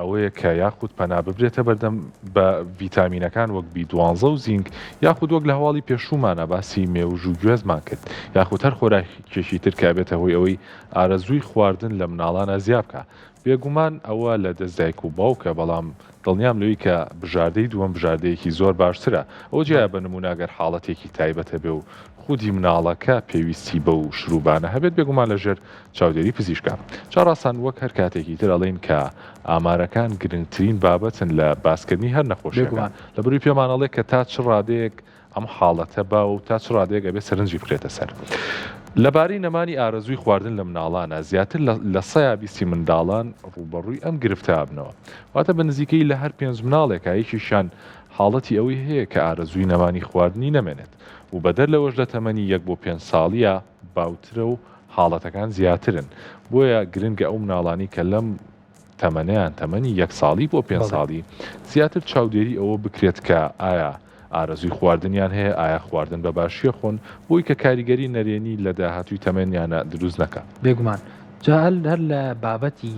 ئەوەیە کە یاخود پەنا ببرێتە بەردەم بە ڤیتامینەکان وەک بی دوانزە و زینک یاخود وەک لە هەواڵی پێشوومانە باسی مێوژ و گوێزمان کرد یاخود هەر خۆراکێکی تر کە ئەبێتە هۆی ئەوەی ئارەزووی خواردن لە مناڵانا زیا بکا بێگومان ئەوە لە دەست دایک و باوکە بەڵام دڵنیام لەوەی کە بژاردەی دووەم بژاردەیەکی زۆر باشترە ئەوە جیایە بە نموونە گەر حاڵەتێکی تایبەت هەبێ و خودی مناڵەکە پێویستی بەو شروبانە هەبێت بێگومان لە ژێر چاودێری پزیشکە. جا ڕاستان وەک هەر کاتێکی تر ئەڵێین کە ئامارەکان گرنگترین بابەتن لە باسکردنی هەر نەخۆشیەکە بێگومان. لەبەروی پێمان ئەڵێ کە تا چ ڕادەیەک ئەم حاڵەتە باوە و تا چ ڕادەیەک ئەبێ سەرنجی بخرێتە سەر. لەبارەی نەمانی ئارەزووی خواردن لە مناڵانا زیاتر لە لە سەیا بیستی منداڵان ڕووبەڕووی ئەم گرفتە ئەبنەوە. واتە بە نزیکەیی لە هەر پێنج مناڵێکا یەکێکیان حاڵەتی ئەوەی هەیە کە ئارەزووی نەمانی خواردنی نەمێنێت و بەدەر لەوەش لە تەمەنی یەک بۆ پێنج ساڵییا باوترە و حاڵەتەکان زیاترن بۆیە گرنگە ئەو مناڵانەی کە لەم تەمەنەیان تەمەنی یەک ساڵی بۆ پێنج بەڵێ. ساڵی زیاتر چاودێری ئەوە بکرێت کە ئایا. ئارەزووی خواردنیان هەیە، ئایا خواردن بە باشی ئەخۆن بۆی کە کاریگەری نەرێنی لە داهاتووی تەمەنیانا دروست نەکا؟ بێگومان. جا هەر لە بابەتی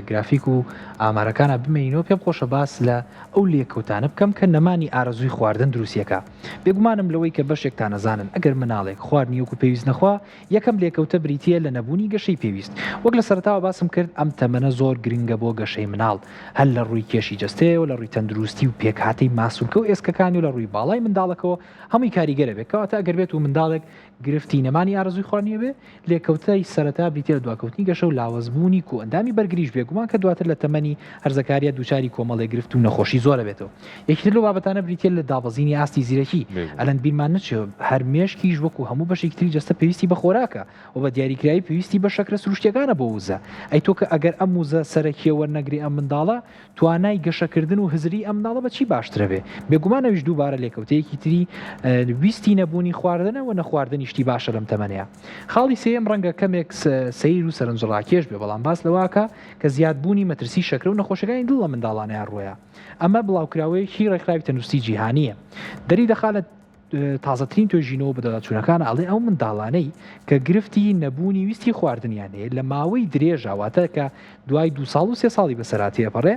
گرافیک و ئامارەکانا بمێنینەوە پێم خۆشە باس لە ئەو لێکەوتانە بکەم کە نەمانی ئارەزووی خواردن دروستیەکا. بێگومانم لەوەی کە بەشێکتان ئەزانن ئەگەر مناڵێک خواردنی وەکو پێویست نەخوا یەکەم لێکەوتە بریتییە لە نەبوونی گەشەی پێویست. وەک لە سەرەتاوە باسم کرد ئەم تەمەنە زۆر گرنگە بۆ گەشەی مناڵ هەر لە ڕووی کێشی جەستەیەوە لە ڕووی تەندروستی و پێکهاتەی ماسولکە و ئێسکەکانی و لە ڕووی باڵای منداڵەکەوە هەمووی کاریگەرە بێت کەواتە ئەگەر بێت و منداڵێک گرفتی نەمانی ئارەزووی خواردنی هەبێ، لێکەوتەی سەرەتا بریتیە لە دواکەوتنی گەشە و لاوەزبوونی کۆئەندامی بەرگریش، بێگومان کە دواتر لە تەمەنی هەرزەکارییا دووچاری کۆمەڵێک گرفت و نەخۆشی زۆر ئەبێتەوە. یەکی تر لەو بابەتانە بریتیە لە دابەزینی ئاستی زیرەکی. ئەلەند بیرمان نەچێ هەر مێشکیش وەکو هەموو بەشێکی تری جەستە پێویستی بە خۆراکە و بە دیاریکراوی پێویستی بە شەکرە سروشتیەکانە بۆ وزە. ئەی تۆ کە ئەگەر ئەم وزە سەرەکیە وەرنەگرێ ئەم منداڵە توانای گەشەکردن و هزری ئەم منداڵە بە چی باشترە بێ؟ بێگومان ئەویش دووبارە لێکەوتەیەکی تری ویستی نەبوونی خواردنە و نەخواردنی شتی باشە لەم تەمەنەیا. خاڵی سێیەم ڕەنگە کەمێک سەیر و سەرنجڕاکێش بێ بەڵام باس لەوەکا کە زیادبوونی مەترسی شەکرە و نەخۆشیەکانی دڵ لە منداڵانیا ڕووەیا. ئەمە بڵاوکراوەیەکی ڕێکخراوی تەندروستی جیهانییە دەری دەخا لە تازەترین توێژینەوە و بەدواداچوونەکان ئەڵێ ئەو منداڵانەی کە گرفتی نەبوونی ویستی خواردنیان هەیە لە ماوەی درێژا واتە کە دوای دو ساڵ و سێ ساڵی بەسەرا تێپەڕێ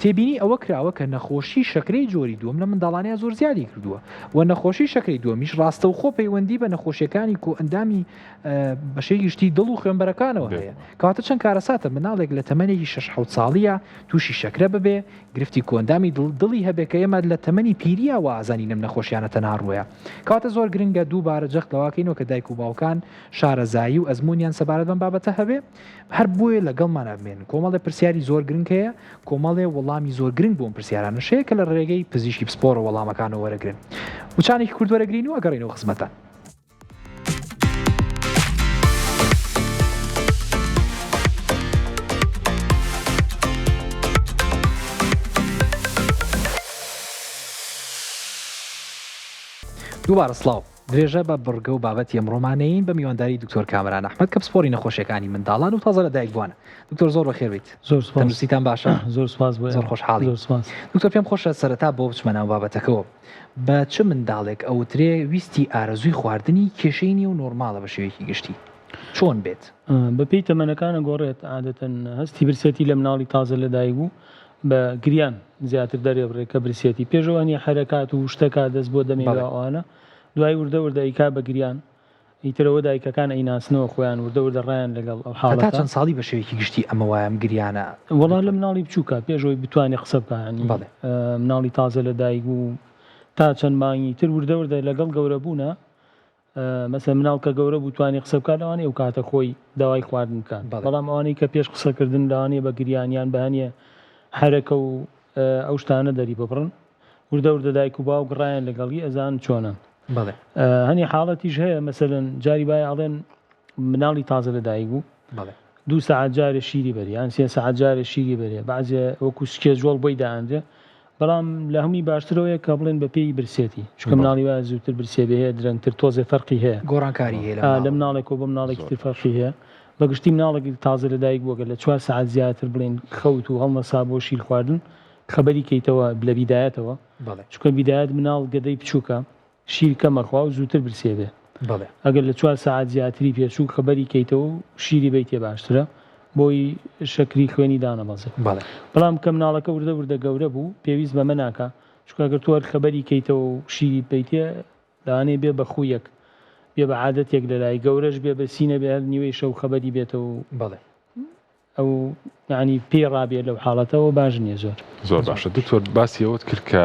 تێبینی ئەوە کراوە کە نەخۆشی شەکرەی جۆری دووەم لە منداڵانیا زۆر زیادی کردووە و نەخۆشی شەکرەی دووەمیش ڕاستەوخۆ پەیوەندی بە نەخۆشیەکانی کۆئەندامی بەشەی گشتی دڵ و خوێنبەرەکانەوە هەیە کەواتە چەند کارەساتە مناڵێک لە تەمەنێکی 6 حەوت ساڵیە تووشی شەکرە ببێ گرفتی کۆئەندامی دڵ دڵی هەبێ کە ئێمە لە تەمەنی پیرییا وا ئەزانین ئەم نەخۆشیانە تەنها ڕووەیە. کەواتە زۆر گرنگە دووبارە جەخت لەوەکەینەوە کە دایک و باوکان شارەزایی و ئەزموونیان سەبارەت بەم بابەتە هەبێ هەر بۆیە لەگەڵمانا بمێنن. کۆمەڵێ پرسیاری زۆر گرنگ هەیە، کۆمەڵێ وەڵامی زۆر گرنگ بۆ ئەم پرسیارانەش هەیە کە لە ڕێگەی پزیشکی پسپۆڕەوە وەڵامەکانەوە وەرەگرن. وچانێکی کورت وەرەگرین و ئەگەڕێینەوە خزمەتان. دووبارە سڵاو. درێژە بە بڕگە و بابەتی ئەمڕۆمانەین بە میوانداری دکتۆر کامەران ئەحمەد کە پسپۆڕی نەخۆشیەکانی منداڵان و تازە لەدایکبووانە. دکتۆر زۆر بەخێر بیت. زۆر سوپاس. تەندروستیتان باشە؟ زۆر سوپاس بۆ زۆر خۆشحاڵین. زۆر سوپاس. دکتۆر پێم خۆشە سەرەتا بۆ بچمە ناو بابەتەکەوە. بە چ منداڵێک ئەوترێ ویستی ئارەزووی خواردنی کێشەی نیە و نۆرماڵە بە شێوەیەکی گشتی؟ چۆن بێت؟ بە پێی تەمەنەکان ئەگۆڕێت عادەتەن هەستی برسێتی لە مناڵی تازە لەدایک بوو بە گریان زیاتر دەرێبڕێ کە برسێتی پێش ئەوە هەنیە حەرەکات و شتەکا دەست بۆ دەمێ بەڵێ. ئەوانە دوای وردە وردە ئەیکا بە گریان ئیتر ئەوە دایکەکان ئەیناسنەوە خۆیان وردە وردە ڕایان لەگەڵ ئەو هەتا حاڵەتە. چەند ساڵی بە شێوەیەکی گشتی ئەمە وایە ئەم گریانە وەڵا لە دکتۆر؟ مناڵی بچووکە پێش ئەوەی بتوانێ قسە بکا یانی بەڵێ. مناڵی تازە لە دایک بوو تا چەند مانگی تر وردە وردە لەگەڵ گەورە بوونە مەسەلەن مناڵ کە گەورە بوو توانی قسە بکات لەوانەیە ئەو کاتە خۆی داوای خواردن بکات بەڵێ. بەڵام ئەوانەی کە پێش قسەکردن لەوانەیە بە گریان یان بە هەنێ حەرەکە و ئەو شتانە دەری ببڕن وردە وردە دایک و باوک ڕایان لەگەڵی ئەزانن چۆنە. بەڵێ. هەنێ حاڵەتیش هەیە مەسەلەن جاری وایە ئەڵێن مناڵی تازە لەدایک بوو بەڵێ. دوو سەعات جارێ شیری بەرێ یان سێ سەعات جارێ شیری بەرێ بەعزێ وەکو schedule بۆی دائەنرێ بەڵام لە هەمووی باشترەوەیە کە بڵێن بە پێی برسێتی چونکە مناڵی وایە زووتر برسێ بێ هەیە درەنگتر تۆزێ فەرقی هەیە گۆڕانکاری هەیە لە لە مناڵەوە. مناڵێکەوە بۆ مناڵێکی زۆر تر باش. فەرقی هەیە بە گشتی مناڵێک تازە لەدایک بووە گەر لە چوار سەعات زیاتر بڵێن خەوت و هەڵنەسا بۆ شیر خواردن خەبەری کەیتەوە لە بیدایەتەوە بەڵێ. چونکە بیدایەت مناڵ گەدەی بچووکە شیر کەم ئەخوا و زووتر برسێ بێ. بەڵێ. ئەگەر لە چوار سەعات زیاتری پێ چوو خەبەری کەیتەوە و شیری بەیتێ باشترە بۆی شەکری خوێنی دانەبەزێ. بەڵێ. بەڵام کە مناڵەکە وردە وردە گەورە بوو پێویست بەمە ناکا چونکە ئەگەر تۆ هەر خەبەری کەیتەوە و شیری بەیتێ لەوانەیە بێ بە خوویەک بێ بە عادەتێک لەلای گەورەش بێ برسی نەبێ هەر نیوەی شەو خەبەری بێتەوە و. بەڵێ. ئەو یانی پێی ڕابێ لەو حاڵەتەوە باش نیە زۆر. زۆر باشە دکتۆر باسی ئەوەت کرد کە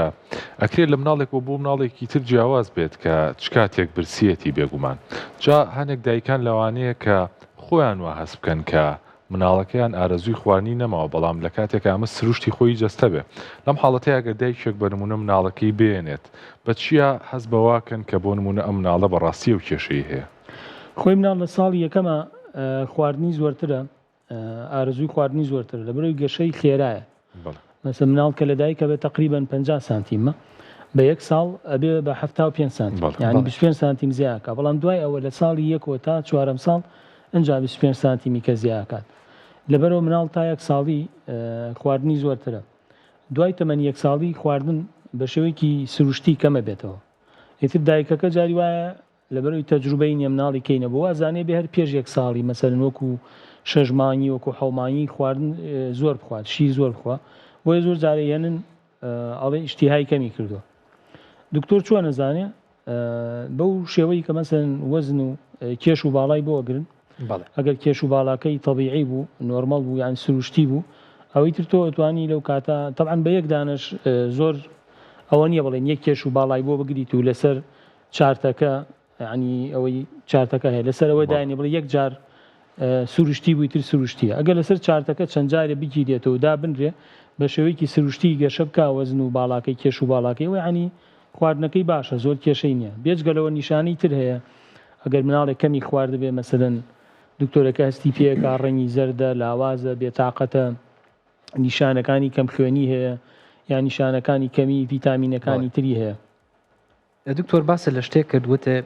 ئەکرێت لە مناڵێکەوە بۆ مناڵێکی تر جیاواز بێت کە چ کاتێک برسیەتی بێگومان جا هەنێک دایکان لەوانەیە کە خۆیان وا هەست بکەن کە مناڵەکەیان ئارەزووی خواردنی نەماوە بەڵام لە کاتێکا ئەمە سروشتی خۆی جەستە بێ لەم حاڵەتەیا گەر دایکێک بە نمونە مناڵەکەی بێنێت بە چیا هەست بەوە کەن کە بۆ نمونە ئەم مناڵە بەڕاستی ئەو کێشەی هەیە؟ خۆی مناڵ لە ساڵی یەکەما خواردنی زۆرترە ئارەزووی خواردنی زۆرترە لەبەرئەوەی گەشەی خێرایە مەسەلەن مناڵ کە لەدایکە بێت تقریبا 50 سانتیمە بە یەک ساڵ ئەبێ بە 75 سانتیم یعنی 25 سانتیم زیاکە بەڵام دوای ئەوە لە ساڵی یەکەوە تا چوارەم ساڵ ئەجا 25 سانتیمی کە زیاکات لەبەرەوە مناڵ تا یەک ساڵی خواردنی زۆرترە دوای تەمەنی یەک ساڵی خواردن. بە شێوەیەکی سروشتی کەمە بێتەوە ئیتر دایکەکە جاری وایە لەبەرئەوەی تەجروبەی نیە مناڵی کەی نەبوو وازانێ بێ هەر پێش یەک ساڵی مەسەلەن وەکو شەش مانگی وەکو حەو مانگی خواردن زۆر بخوات شیر زۆر بخوا بۆیە زۆر جارە یەنن ئەڵێ ئیشتیهای کەمی کردووە دکتۆر چۆن ئەزانێ بەو شێوەی کە مەسەلەن وەزن و کێش و باڵای بۆ ئەگرن ئەگەر کێش و باڵاکەی تەبیعی بوو نۆرمەڵ بوو یان سروشتی بوو ئەوەی تر تۆ ئەتوانی لەو کاتە تەبعەن بە یەک دانەش زۆر ئەوە نییە بڵێن یەک کێش و باڵای بۆ بگریت و لەسەر چارتەکە یانی ئەوەی چارتەکە هەیە لەسەر ئەوە داینێ بڵێ یەک جار سروشتی بووی تر سروشتیە ئەگەر لەسەر چارتەکە چەند جارێ بگیرێتەوە دابنرێ بە شێوەیەکی سروشتی گەشە بکا وەزن و باڵاکەی کێش و باڵاکەی ئەوە یانی خواردنەکەی باشە زۆر کێشەی نییە بێجگە لەوە نیشانەی تر هەیە ئەگەر مناڵێک کەمی خواردبێ مەسەلەن دکتۆرەکە هەستی پێکا ڕەنگی زەردە لاوازە بێتاقەتە نیشانەکانی کەمخوێنی هەیە یان نیشانەکانی کەمی ڤیتامینەکانی تری هەیە. دکتۆر باست لە شتێک کرد وتت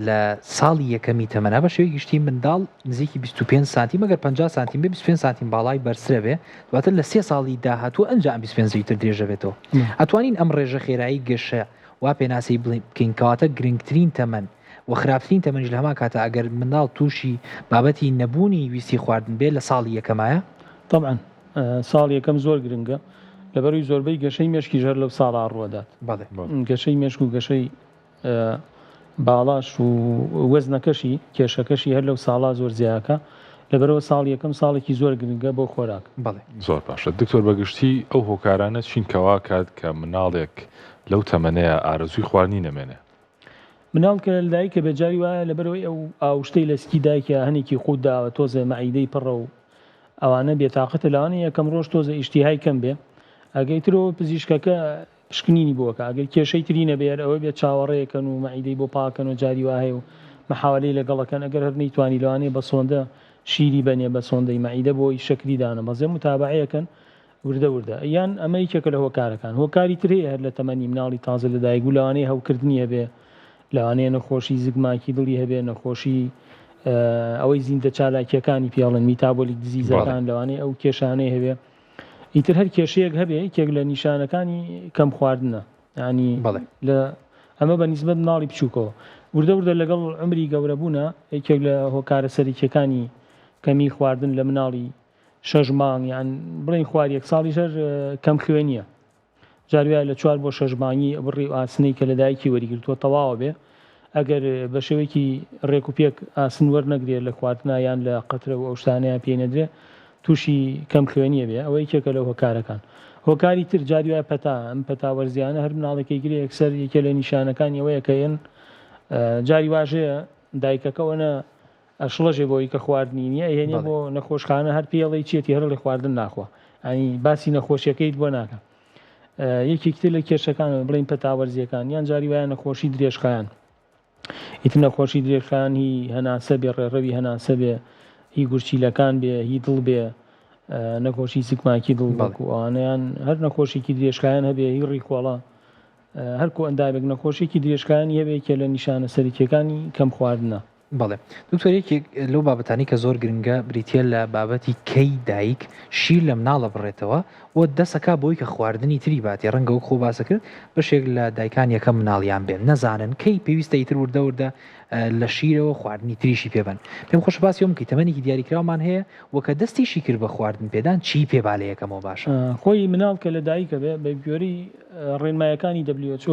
لە ساڵی یەکەمی تەمەنا بە شێوەی گشتی منداڵ نزیکی 25 سانتیم ئەگەر 50 سانتیم بێ 25 سانتیم باڵای بەرزترە بێ دواتر لە سێ ساڵی داهاتوو ئەنجا ئەم 25 تر درێژە بێتەوە ئەتوانین ئەم ڕێژە خێرایی گەشە وا پێناسەی بکەین کەواتە گرنگترین تەمەن و خراپترین تەمەنیش لە هەمان کاتە ئەگەر منداڵ تووشی بابەتی نەبوونی ویستی خواردن بێ لە ساڵی یەکەمایە؟ تەبعەن ساڵی یەکەم زۆر گرنگە لەبەروی زۆربەی گەشەی مێشکیش هەر لەو ساڵا ڕوەدات. بەڵێ. گەشەی مێشک و گەشەی باڵاش و وەزنەکەشی کێشەکەشی هەر لەو ساڵا زۆر زیاکە لەبەرەوە ساڵی یەکەم ساڵێکی زۆر گرنگە بۆ خۆراک. بەڵێ. زۆر باشە دکتۆر بەگشتی ئەو هۆکارانە چین کە واکات کە مناڵێک لەو تەمەنەیا ئارەزووی خواردنی نەمێنێ؟ مناڵ کە لەدایکە بێت جاری وایە لەبەرئەوەی ئەو ئاوشتەی لە سکی دایکیا هەنێکی قوت داوە تۆزێ مەعیدەی پڕە و ئەوانە بێتاقەتە لەوانەیە یەکەم ڕۆژ تۆزێ ئیشتیهای کەم بێ ئەگەی ترەوە پزیشکەکە پشکنینی بۆ ئەکا ئەگەر کێشەی تری نەبێ هەر ئەوە بێت چاوەڕێکەن و مەعیدەی بۆ پاکەن و جاری وا هەیە و محاوەلەی لەگەڵ ئەکەن ئەگەر هەر نەیتوانی لەوانەیە بە سۆندە شیری بەنێ بە سۆندەی مەعیدە بۆی شەکری دانەبەزێ متابەعەیەکەن وردە وردە یان ئەمە یەکێکە لە هۆکارەکان هۆکاری تر هەیە هەر لە تەمەنی مناڵی تازە لەدایک بوو لەوانەیە هەوکردنی هەبێ لەوانەیە نەخۆشی زگماکی دڵی هەبێ نەخۆشی ئەوەی زیندە چالاکیەکانی پێڵن metabolic disease ەکان لەوانەیە ئەو کێشانەی هەبێ ئیتر هەر کێشەیەک هەبێ یەکێک لە نیشانەکانی کەم خواردنە ینی لە ئەمە بە نیسبەت مناڵی بچووکەوە وردە وردە لەگەڵ عمری گەورەبوونە یەکێک لە هۆکارە سەرەکیەکانی کەمی خواردن لە مناڵی شەش مانگ یان بڵێین خوار یەک ساڵیش هەر کەم خوێنیە جار وایە لە چوار بۆ شەش مانگی بڕی و ئاسنەی کە لە دایکی وەریگرتووە تەواوە بێ ئەگەر بە شێوەیەکی ڕێک و پێک ئاسن وەرنەگرێ لە خواردنا یان لە قەترە و ئەو شتانەیان پێی نەدرێ تووشی کەم خوێنیە بێ ئەوە یەکێکە لە هۆکارەکان هۆکاری تر جاری وایە پەتا ئەم پەتا وەرزیانە هەر مناڵێکی گرێ یەکسەر یەکێ لە نیشانەکانی ئەوەیە کە یەن جاری واژەیە دایکەکە ئەوەنە ئەشڵەژێ بۆی کە خواردنی نیە ئەیهێنێ بۆ نەخۆشخانە هەر پێی ئەڵێی چیەتی هەر ئەڵێ خواردن ناخوا ینی باسی نەخۆشیەکەیت بۆ ناکە یەکێکی تر لە کێشەکان بڵین پەتا وەرزیەکان یان جاری وایە نەخۆشی درێژخایەن ئیتر نەخۆشی درێژخایەن هی هەناسە بێ ڕێڕەوی هەناسە بێ هی گورچیلەکان بێ هی دڵ بێ نەخۆشی زگماکی دڵ بەڵکو ئەوانەیان هەر نەخۆشیکی درێژخایەن هەبێ هی ڕیخۆڵە هەر کۆئەندامێک نەخۆشیکی درێژخایەنی هەبێ یەکێ لە نیشانە سەرەکیەکانی کەم خواردنە. بەڵێ دکتۆر یەکێک لەو بابەتانەی کە زۆر گرنگە بریتیە لە بابەتی کەی دایک شیر لە مناڵ ئەبڕێتەوە و دەسەکا بۆی کە خواردنی تری باتێ ڕەنگە وەک خۆ باسە کرد بەشێک لە دایکان یەکەم مناڵیان بێن نەزانن کەی پێویستە ئیتر وردە وردە لە شیرەوە خواردنی تریشی پێ بەن پێم خۆشە باسی ئەوەم بکەی تەمەنێکی دیاریکراومان هەیە و کە دەستیشی کرد بە خواردن پێدان چی پێ با لە یەکەمەوە باشە؟ خۆی مناڵ کە لە دایکە بێ بە گوێرەی ڕێنمایەکانی WHO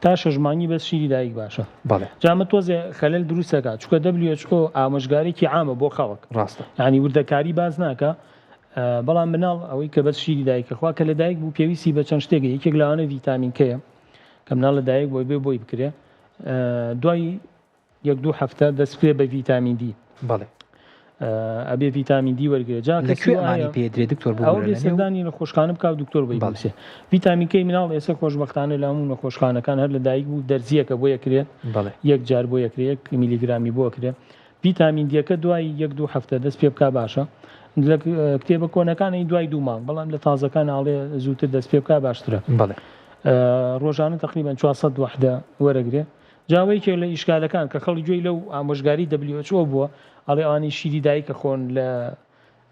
تا شەش مانگی بەس شیری دایک باشە. بەڵێ. جا ئەمە تۆزێ خەلەل دروست ئەکا چونکە WHO ئامۆژگارێکی عامە بۆ خەڵک. ڕاستە. یانی وردەکاری باس ناکا بەڵام مناڵ ئەوەی کە بەس شیری دایک ئەخوا کە لە دایک بوو پێویستی بە چەند شتێکە یەکێک لەوانە ڤیتامین کەیە کە مناڵ لە دایک بۆی بێ بۆی بکرێ دوای یەک دوو هەفتە دەست بکرێ بە ڤیتامین دی. بەڵێ. ئەبێ ڤیتامین دی وەرگێ جا لە کوێ ئەمانی پێ درێ دکتۆر ببورە ئەوە بێ سەردانی نەخۆشخانە بکا و دکتۆر بۆی بنووسێ ڤیتامین کەی مناڵ ئێستا خۆشبەختانە لە هەموو نەخۆشخانەکان هەر لە دایک بوو دەرزییەکە بۆ یەکرێ یەک جار بۆ یەکرێ یەک میلیگرامی بۆ ئەکرێ ڤیتامین دیەکە دوای یەک دوو هەفتە دەست پێ بکا باشە لە کتێبە کۆنەکان ئەی دوای دوو مانگ بەڵام لە تازەکان ئاڵێ زووتر دەست پێ بکا باشترە بەڵێ ڕۆژانە تقریبا 400 وحدە وەرەگرێ جا ئەوە یەکێک لە ئیشکالەکان کە خەڵک گوێی لەو ئامۆژگاری WHO بووە ئەڵێ ئەوانەی شیری دایک ئەخۆن لە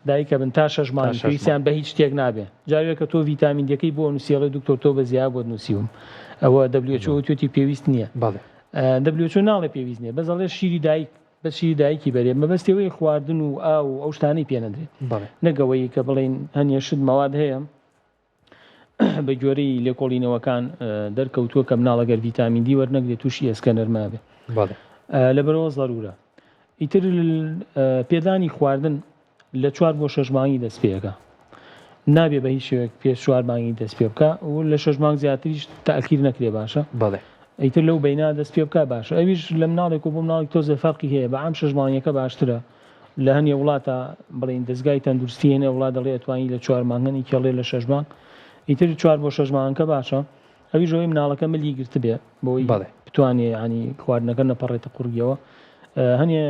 دایکە بن تا شەش تا مانگی شەش مانگ. پێویستیان بە هیچ شتێک نابێ جاروێکە تۆ ڤیتامین دیەکەی بۆ نووسی ئەڵێ دکتۆر تۆ بە زیا بۆت نووسیوم ئەوە WHO وتوێتی پێویست نییە بەڵێ. WHO ناڵێ پێویست نییە بەس ئەڵێ شیری دایک بەس شیری دایکی بەرێ مەبەستی ئەوەیە خواردن و ئاو و ئەو شتانەی پێ نەدرێ بەڵێ. نەک ئەوەی کە بڵێین هەنیە شت مەواد هەیە بە گوێرەی لێکۆڵینەوەکان دەرکەوتووە کە مناڵ ئەگەر ڤیتامین دی وەرنەگرێت تووشی ئێسکە نەرمە بێ لەبەرەوە زەرورە ئیتر پێدانی خواردن لە چوار بۆ شەش مانگی دەست پێەکە نابێ بە هیچ شێوەیەک پێش چوار مانگی دەست پێ بکە و لە شەش مانگ زیاتریش تاکیر نەکرێ باشە بەڵێ ئیتر لەو بەینا دەست پێ بکە باشە ئەویش لە مناڵێک و بۆ مناڵێک تۆزێ فەرقی هەیە بە عام شەش مانگەکە باشترە لە هەنێ وڵاتا بڵێین دەزگای تەندروستی هەنێ وڵات دەڵێ ئەتوانی لە چوار مانگ هەنێکی ئەڵێ لە شەش مانگ ئیتر چوار بۆ شەش مانگەکە باشە ئەویش ئەوەی مناڵەکە ملی گرتبێ بۆی بەڵێ. بتوانێ ینی خواردنەکە نەپەڕێتە قوڕگیەوە هەنێ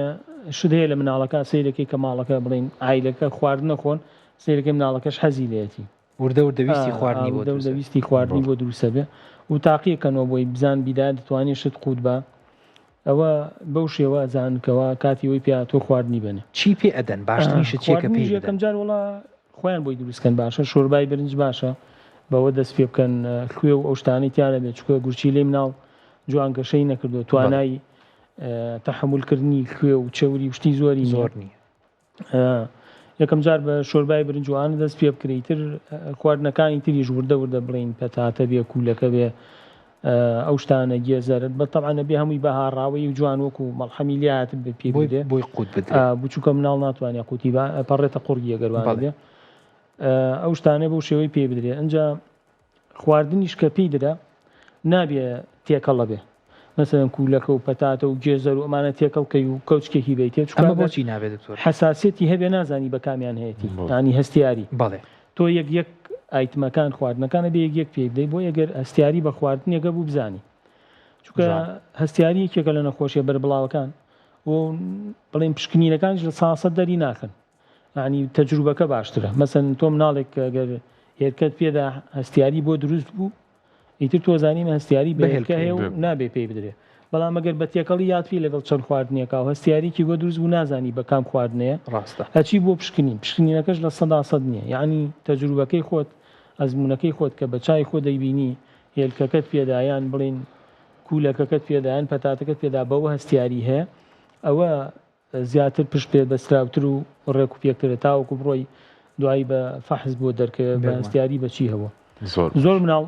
شت هەیە لە مناڵەکە سەیرەکەی کە ماڵەکە بڵێین عایلەکە خواردنە خۆن سەیرەکەی مناڵەکەش حەزی لێیەتی وردە وردە ویستی خواردنی بۆ وردە وردە دروست ویستی خواردنی بۆ دروستە بێ و تاقیەکەنەوە بۆی بزان بیدایە دەتوانێ شت قوت با ئەوە بەو شێوە ئەزانن کەوا کاتی ئەوەی پێ هاتووە خواردنی بەنێ. چی پێ ئەدەن؟ باشترین شت چیە کە پێی خواردنیش بدەن؟ یەکەم جار وەڵا خۆیان بۆی دروست کەن باشە شۆربای برنج باشە بەوە دەست پێ بکەن خوێ و ئەو شتانەی تیا نەبێت چونکە گورچیلەی مناڵ جوان گەشەی نەکردووە بەڵێ. توانای تەحەمول کردنی خوێ و چەوری و شتی زۆری نییە. زۆر نییە. یەکەم جار بە شۆربای برنج و ئانە دەست پێ بکرێ ئیتر خواردنەکانی تریش وردە وردە بڵێین پەتاتە بێ کوولەکە بێ ئەو شتانە گێزەر بە تەبعەن ئەبێ هەمووی بە هاڕاوەی و جوان وەکو مەڵحەمی لێ هاتب بێ پێ بۆی بدرێ بۆی قوت بدرێ بچووکە مناڵ ناتوانێ قوتی با ئەپەڕێتە قوڕگی ئەگەر وانە بەڵێ بێ ئەو شتانە بەو شێوەی پێ بدرێ ئەنجا خواردنیش کە پێی درا نابێ تێکەڵە بێ مەسەلەن کوولەکە و پەتاتە و گێزەر و ئەمانە تێکەڵ کەی و کەوچکێکی بەیتێ چونکە ئەمە ئەگەر بۆچی نابێ دکتۆر؟ حەساسیەتی هەبێ نازانی بە کامیان هەیەتی بەڵێ. یانی هەستیاری بەڵێ. تۆ یەک یەک ئایتمەکان خواردنەکان ئەبێ یەک یەک پێی بدەی بۆ ئەگەر هەستیاری بە خواردنێک هەبوو بزانی چونکە جوان. هەستیاری یەکێکە لە نەخۆشیە بەربڵاوەکان و بڵێن پشکنینەکانیش لە ساسەت دەری ناخەن یانی تەجروبەکە باشترە مەسەن تۆ مناڵێک گەر هێلکەت پێدا هەستیاری بۆ دروست بوو ئیتر تۆ زانیمە هەستیاری بە هێلکە هەیە و نابێ پێی بدرێ بەڵام ئەگەر بە تێکەڵی یاتری لەگەڵ چەند خواردنێکا و هەستیاریکی بۆ دروست بوو نازانی بە کام خواردنەیە ڕاستە ئەچی بۆ پشکنین پشکنینەکەش 100% نییە یعنی تەجروبەکەی خۆت ئەزمونەکەی خۆت کە بە چای خۆ دەیبینی هێلکەکەت پێدا یان بڵین کوولەکەکەت پێدا یان پەتاتەکەت پێدا بەوە هەستیاری هەیە ئەوە زیاتر پشت پێ بەستراوتر و ڕێک و پێکترە تاوەکو بڕۆی دوایی بە فەحس بۆ دەرکەوێت بە هەستیاری بە چی هەبوو. زۆر زۆر مناڵ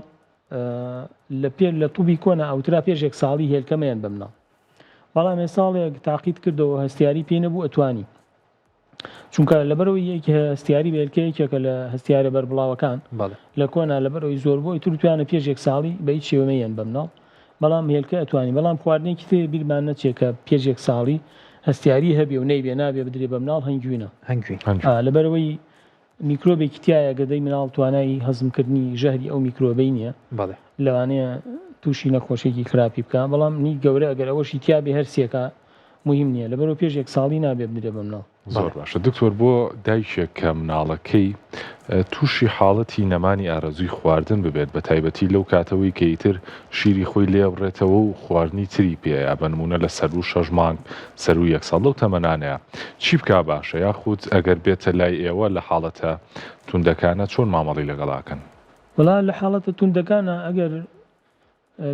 لە پێ لە توبی کۆنا ئەوترا پێش یەک ساڵی هێلکە مەیەن بە مناڵ بەڵام ئێساڵێک تاقیت کردەوە هەستیاری پێ نەبوو ئەتوانی چونکە لەبەرەوەی یەک هەستیاری بە هێلکە یەکێکە لە هەستیارە بەربڵاوەکان لە کۆنا لەبەرەوەی زۆر بۆ ئیتر توانە پێش یەک ساڵی بە هیچ شێوە مەیەن بە مناڵ بەڵام هێلکە ئەتوانی بەڵام خواردنێکی تر بیرمان نەچێ کە پێش یەک ساڵی هەستیاری هەبێ و نەیبێ نابێ بدرێ بە مناڵ هەنگوینە هەنگوین لەبەرەوەی میکرۆبێکی تایە گەدەی مناڵ توانای هەزمکردنی ژەهری ئەو میکرۆبەی نییە بەڵێ لەوانەیە تووشی نەخۆشیێکی خراپی بکە بەڵام نی گەورە ئەگەر ئەوەشی تیابێ هەرسیەکە مهم نییە لەبەرەوە پێش یەک ساڵی نابێ بدرێ بە مناڵ. زۆر باشە دکتۆر بۆ دایکێک کە مناڵەکەی تووشی حاڵەتی نەمانی ئارەزووی خواردن ببێت بە تایبەتی لەو کاتەوەی کە ئیتر شیری خۆی لێبڕێتەوە و خواردنی تری پێیە بە نموونە لە سەروو شەش مانگ سەروو یەک ساڵ لەو تەمەنانەیە چی بکا باشە یاخود ئەگەر بێتە لای ئێوە لە حاڵەتە توندەکانە چۆن مامەڵەی لەگەڵا کەن؟ وەڵا لە حاڵەتە توندەکانە ئەگەر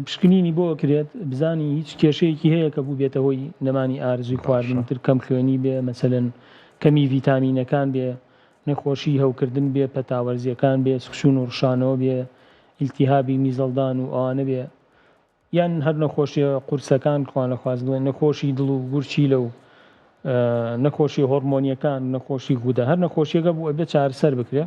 پشکنینی بۆ ئەکرێت بزانی هیچ کێشەیەکی هەیە کە بووبێتە هۆی نەمانی ئارزوی خواردن تر کەم خوێنی بێ مەسەلەن کەمی ڤیتامینەکان بێ نەخۆشی هەوکردن بێ پەتا وەرزیەکان بێ سکچون و ڕشانەوە بێ ئیلتیهابی میزەڵدان و ئەوانە بێ یان هەر نەخۆشیە قورسەکان خوانەخواست بڵێن نەخۆشی دڵ و گورچیلە و نەخۆشی هۆرمۆنیەکان نەخۆشی غودە هەر نەخۆشیەکە بوو ئەبێ چارەسەر بکرێ.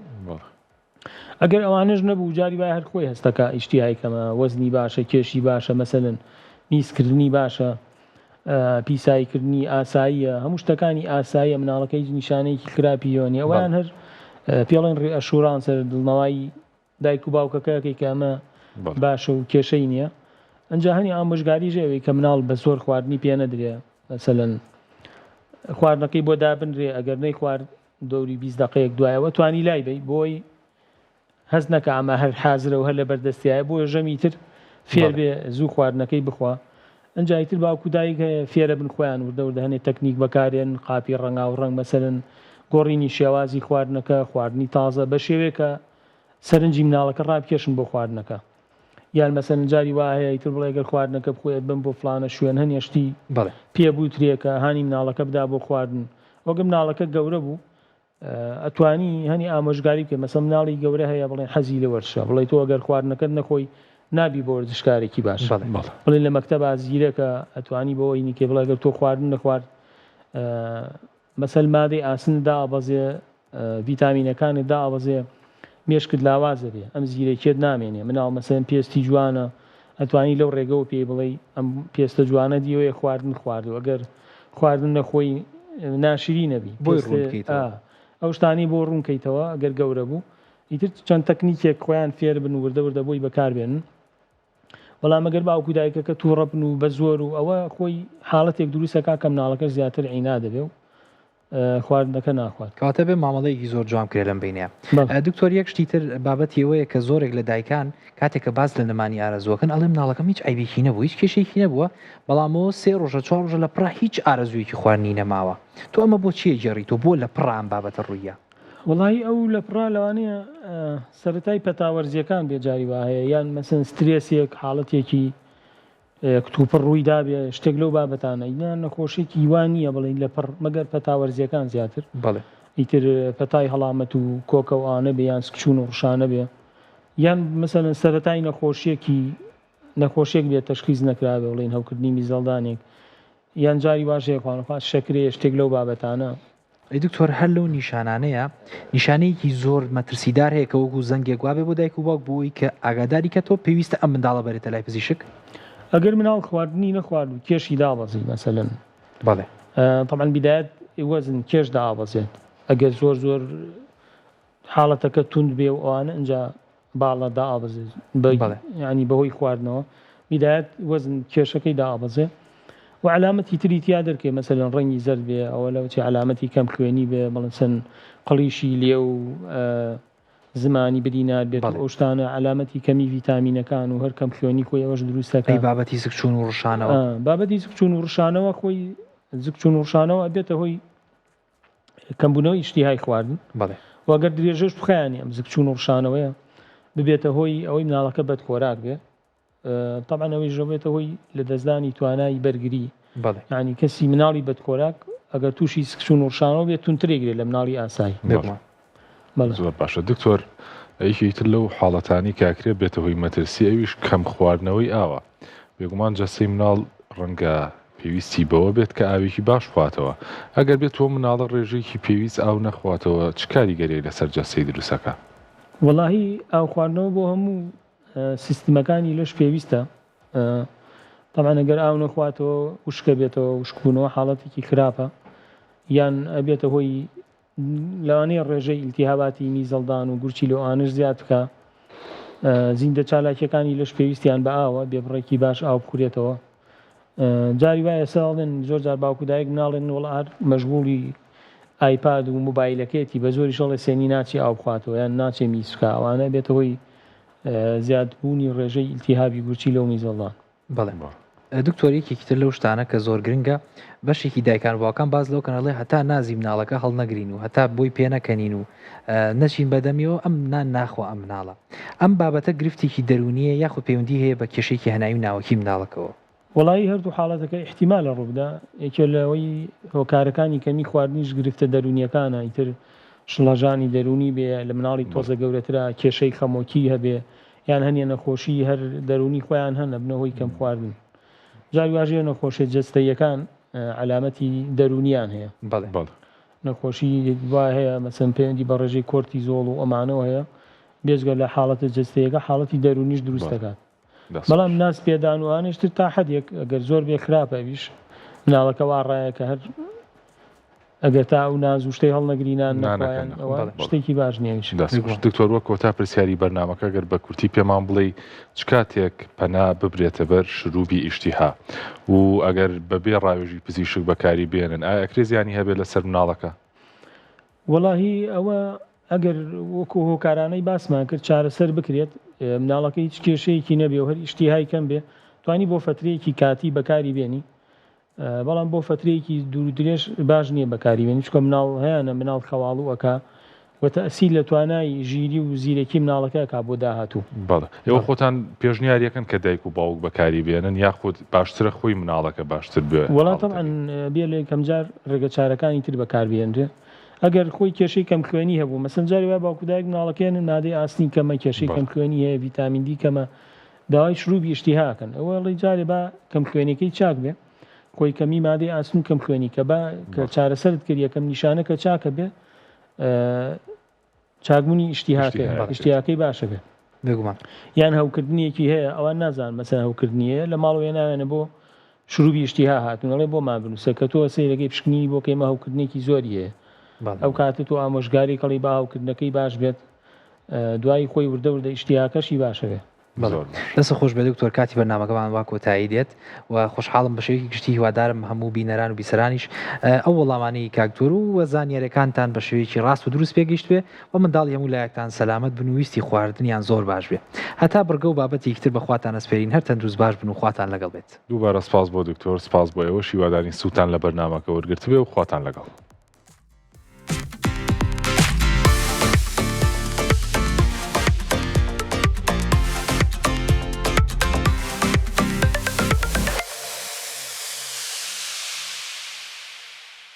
ئەگەر ئەوانەش نەبوو جاری وایە هەر خۆی هەستەکا ئیشتیهای کەمە وەزنی باشە کێشی باشە مەسەلەن میزکردنی باشە پیساییکردنی ئاساییە هەموو شتەکانی ئاساییە مناڵەکە هیچ نیشانەیەکی خراپی یۆ نیە ئەویان هەر پێڵێن reassurance دڵنەوایی دایک و باوکەکەکەی کە ئەمە باشە و کێشەی نییە ئەجا هەنی ئامۆژگاریش ئەوەی کە مناڵ بە زۆر خواردنی پێ نەدرێ مەسەلەن خواردنەکەی بۆ دابنرێ ئەگەر نەیخوارد دەوری 20 دقەیەک دوایەوە توانی لای بەی بۆی هەست نەکا ئەمە هەر حازرە و هەر لە بەردەستیایە بۆیە ژەمی تر فێر بێ زوو خواردنەکەی بخوا ئەنجا ئیتر باوک و دایک هەیە فێرە بن خۆیان وردە وردە هەنێ تەکنیک بەکارێن قاپی ڕەنگاو ڕەنگ مەسەلەن. گۆڕینی شێوازی خواردنەکە، خواردنی تازە بە شێوەیەک کە سەرنجی مناڵەکە ڕابکێشن بۆ خواردنەکە. یان مەسەلەن جاری وا هەیە ئیتر بڵێ گەر خواردنەکە بخۆی ئەتبەم بۆ فڵانە شوێن هەنێ شتی پێ بوترێ کە هانی مناڵەکە بدا بۆ خواردن. وەک مناڵەکە گەورە بوو ئەتوانی هەنی ئامۆژگاری بکەی مەسەلەن مناڵی گەورە هەیە بڵێن حەزی لە وەرزشە بڵێ تۆ ئەگەر خواردنەکەت نەخۆی نابی بۆ وەرزشکارێکی باش بڵێن لە مەکتەبا زیرەکە ئەتوانی بۆ ئەوی نیکەی بڵێ گەر تۆ خواردن نەخوارد مەسەل مادەی ئاسن دابەزێ ڤیتامینەکانت دابەزێ مێشکت لاواز ئەبێ ئەم زیرەکیەت نامێنێ مناڵ مەسەلەن پێستی جوانە ئەتوانی لەو ڕێگەوە پێی بڵێی ئەم پێستە جوانە دیوەیە خواردن خواردوە ئەگەر خواردن نەخۆی ناشرین ئەبی بۆی ڕوون بکەیتەوە. ئەو شتانەی بۆ ڕوون کەیتەوە ئەگەر گەورە بوو ئیتر چەند تەکنیکێک خۆیان فێر بن وردە وردە بۆی بەکار بێنن بەڵام ئەگەر باوک و دایکەکە تووڕە بن و بە زۆر و ئەوە خۆی حاڵەتێک دروست ئەکا کە مناڵەکەش زیاتر عیناد ئەبێ و خواردنەکە ناخوات. کەواتە بێ مامەڵەیەکی زۆر جوان بکرێت لەم بەینەیا. دکتۆر یەک شتی تر بابەتی ئەوەیە کە زۆرێک لە دایکان کاتێک کە باس لە نەمانی ئارەزووەکەن ئەڵێ مناڵەکەم هیچ عەیبێکی نەبوو هیچ کێشەیەکی نەبووە بەڵام ئەوە سێ ڕۆژە چوار ڕۆژە لە پڕا هیچ ئارەزوویەکی خواردنی نەماوە تۆ ئەمە بۆ چی ئەگێڕیتەوە بۆ لە پڕا ئەم بابەتە ڕووییا؟ وەڵایی ئەو لە پڕا لەوانەیە سەرەتای پەتا وەرزیەکان بێ جاری وا هەیە یان مەسەن سترێسێک حاڵەتێکی کتوپڕ ڕووی دابێ شتێک لەو بابەتانە ئینا نەخۆشیێکی وا نییە بڵێین لە پڕ مەگەر پەتا وەرزیەکان زیاتر بەڵێ. ئیتر پەتای هەڵامەت و کۆکە و ئانە بێ یان سکچوون و ڕشانە بێ یان مەسەلەن سەرەتای نەخۆشیەکی نەخۆشیەک بێ تەشخیس نەکرابێ بڵێین هەوکردنی میزەڵدانێک یان جاری واش هەیە خوانەخواست شەکرەیە شتێک لەو بابەتانە. ئەی دکتۆر هەر لەو نیشانانەیە نیشانەیەکی زۆر مەترسیدار هەیە کە وەکو زەنگێک وابێ بۆ دایک و باوک بۆ ئەوەی کە ئاگاداری کەتەوە پێویستە ئەم منداڵە بەرێتە لای پزیشک؟ ئەگەر مناڵ خواردنی نەخوارد و کێشی دابەزی مەسەلەن بەڵێ. تەبعەن بیدایەت وەزن کێش دابەزێت ئەگەر زۆر زۆر حاڵەتەکە توند بێ و ئەوانە ئینجا باڵە دائابەزێت بە بەڵێ. یانی بەهۆی خواردنەوە بیدایەت وەزن کێشەکەی دائابەزێ و عەلامەتی تری تیا دەرکەوێ مەسەلەن ڕەنگی زەرد بێ ئەوە لەوەچێ عەلامەتی کەم خوێنی بێ بەڵێن قڵیشی لێ و زمانی برینار بێت و بەڵێ. ئەو شتانە عەلامەتی کەمی ڤیتامینەکان و هەر کەم خوێنی خۆی ئەوەش دروست ئەی دەکا. بابەتی زگچوون و ڕشانەوە؟ بابەتی زگچوون و ڕشانەوە خۆی زگچوون و ڕشانەوە ئەبێتە هۆی کەمبوونەوەی ئیشتیهای خواردن بەڵێ. و گەر درێژەش بخایەنی ئەم زگچوون و ڕشانەوەیە ببێتە هۆی ئەوەی مناڵەکە بەدخۆراک بێ تەبعەن ئەوەیش دەبێتە هۆی لەدەستدانی توانای بەرگری بەڵێ. یعنی کەسی مناڵی بەدخۆراک ئەگەر تووشی سکچوون و ڕشانەوە بێت توندتر ئەیگرێت لە مناڵی ئاسایی. بێگومان. بەڵێ. زۆر باشە دکتۆر یەکێکی تر لەو حاڵەتانەی کە ئەکرێت بێتە هۆی مەترسی ئەویش کەم خواردنەوەی ئاوە بێگومان جەستەی مناڵ ڕەنگە پێویستی بەوە بێت کە ئاوێکی باش بخواتەوە، ئەگەر بێت و مناڵە ڕێژەیەکی پێویست ئاو نەخواتەوە چ کاریگەریەک لەسەر جەستەی دروست ئەکا؟ وەڵاهی ئاو خواردنەوە بۆ هەموو سیستمەکانی لەش پێویستە، تەبعەن ئەگەر ئاو نەخواتەوە وشکە بێتەوە، وشکبوونەوە حاڵەتێکی خراپە یان ئەبێتە هۆی لەوانەیە ڕێژەی ئیلتیهاباتی میزەڵدان و گورچیلە و ئانش زیاد بکا. زیندە چالاکیەکانی لەش پێویستیان بە ئاوە، بێ بڕێکی باش ئاو بخورێتەوە. جاری وایە ئێستا ئەڵێن زۆر جار باوک و دایک مناڵێن وەڵا هەر مەشغوڵی ئایپاد و موبایلەکەیەتی بە زۆریش ئەڵێ سێنی ناچێ ئاو بخواتەوە یان ناچێ میز بکا ئەوانە بێتە هۆی زیادبوونی ڕێژەی ئیلتیهابی گورچیلە و میزەڵدان. بەڵێ دکتۆر یەکێکی تر لەو شتانە کە زۆر گرنگە بەشێکی دایکان و باوکان باس لەوە کەن ئەڵێ هەتا نازی مناڵەکە هەڵنەگرین و هەتا بۆی پێنەکەنین و نەچین بەدەمیەوە ئەم نان ناخوا ئەم مناڵە ئەم بابەتە گرفتێکی دەروونیە یاخود پەیوەندی هەیە بە کێشەیەکی هەناوی و ناوەکی مناڵەکەوە؟ وەڵایی هەردوو حاڵەتەکە ئیحتیمالە ڕووبدا، یەکێ لەوەی هۆکارەکانی کەمی خواردنیش گرفتە دەروونیەکانە ئیتر شڵەژانی دەروونی بێ لە مناڵی تۆزە گەورەترا کێشەی خەمۆکی هەبێ یان هەنێ نەخۆشی هەر دەروونی خۆیان هەن ئەبنە هۆی کەم خواردن جاری واش هەیە نەخۆشیە جەستەییەکان عەلامەتی دەروونیان هەیە. بەڵێ. بەڵێ. نەخۆشی وا هەیە مەسەن پەیوەندی بە ڕێژەی کۆرتیزۆڵ و ئەمانەوە هەیە بێجگە لە حاڵەتە جەستەیەکە حاڵەتی دەروونیش دروست بەڵێ. دەکات. دەست بەڵام خۆش. ناز پێدان و ئەوانەش تر تا حەدێک ئەگەر زۆر بێ خراپە ئەویش مناڵەکە وا ڕایە کە هەر ئەگەر تا ئەو ناز و شتەی هەڵنەگری نان نانەکە نەخوایان نەخۆن. ئەوە بەڵێ. بەڵێ. شتێکی باش نییە ئەویش. دەست خۆش بێگومان. دکتۆر وەک کۆتا پرسیاری بەرنامەکە گەر بە کورتی پێمان بڵێی چ کاتێک پەنا ببرێتە بەر شروبی ئیشتیها و ئەگەر بەبێ ڕاوێژی پزیشک بەکاری بێنن ئایا ئەکرێ زیانی هەبێت لەسەر مناڵەکە؟ وەڵاهی ئەوە ئەگەر وەکو هۆکارانەی باسمان کرد چارەسەر بکرێت مناڵەکە هیچ کێشەیەکی نەبێ و هەر ئیشتیهای کەم بێ توانی بۆ فەترەیەکی کاتی بەکاری بێنی. بەڵام بۆ فەترەیەکی دوور درێژ باش نییە بەکاری بێنی چونکە مناڵ هەیانە مناڵ خەواڵوو ئەکا و تەئسیر لە توانای ژیری و زیرەکی مناڵەکە ئەکا بۆ داهاتوو. بەڵێ ئێوە خۆتان پێشنیاری ئەکەن کە دایک و باوک بەکاری بێنن یاخود باشترە خۆی مناڵەکە باشتر بێ وەڵا تەبعەن بێ لە یەکەم جار ڕێگە چارەکانی تر بەکار بهێنرێ ئەگەر خۆی کێشەی کەم خوێنی هەبوو مەسەن جاری وایە باوک و دایک مناڵەکەیان مادەی ئاسنی کەمە کێشەی کەم خوێنی هەیە ڤیتامین دی کەمە داوای شروبی ئیشتیها ئەکەن ئەوە ئەڵێی جارێ با کەم خوێنیەکەی چاک بێ خۆی کەمی مادەی ئاسن و کەم خوێنی کە با کە چارەسەرت کرد یەکەم نیشانە کە چاکە بێ چاکبوونی ئیشتیهاکەی ئیشتیاکەی باشە بێ بێگومان یان هەوکردنیەکی هەیە ئەوان نازان مەسەن هەوکردنی هەیە لە ماڵ وێناوێنە بۆ شروبی ئیشتیها هاتون ئەڵێ بۆمان بنووسە کە تۆ سەیرەکەی پشکنینی بۆ کەیمە هەوکردنێکی زۆری هەیە ئەو کاتە تۆ ئامۆژگاری کەڵی با هەوکردنەکەی باش بێت دوایی خۆی وردە وردە ئیشتیاکەشی باشە بێ. دەست خۆش بێ دکتۆر کاتی بەرنامەکەمان وا کۆتایی دێت و خۆشحاڵم بە شێوەیەکی گشتی هیوادارم هەموو بینەران و بیسەرانیش ئەو وەڵامانەی کاک دکتۆر و زانیاریەکانتان بە شێوەیەکی ڕاست و دروست پێگەیشت بێ و منداڵی هەموو لایەکتان سەلامەت بن و ویستی خواردنیان زۆر باش بێ هەتا بڕگە و بابەتێکی تر بە خواتان ئەسپێرین هەر تەندروست باش بن و خواتان لەگەڵ بێت. دووبارە سپاس بۆ دکتۆر سپاس بۆ ئێوەش هیوادارین سوودتان لە بەرنامەکە وەرگرتبێ و خواتان لەگەڵ.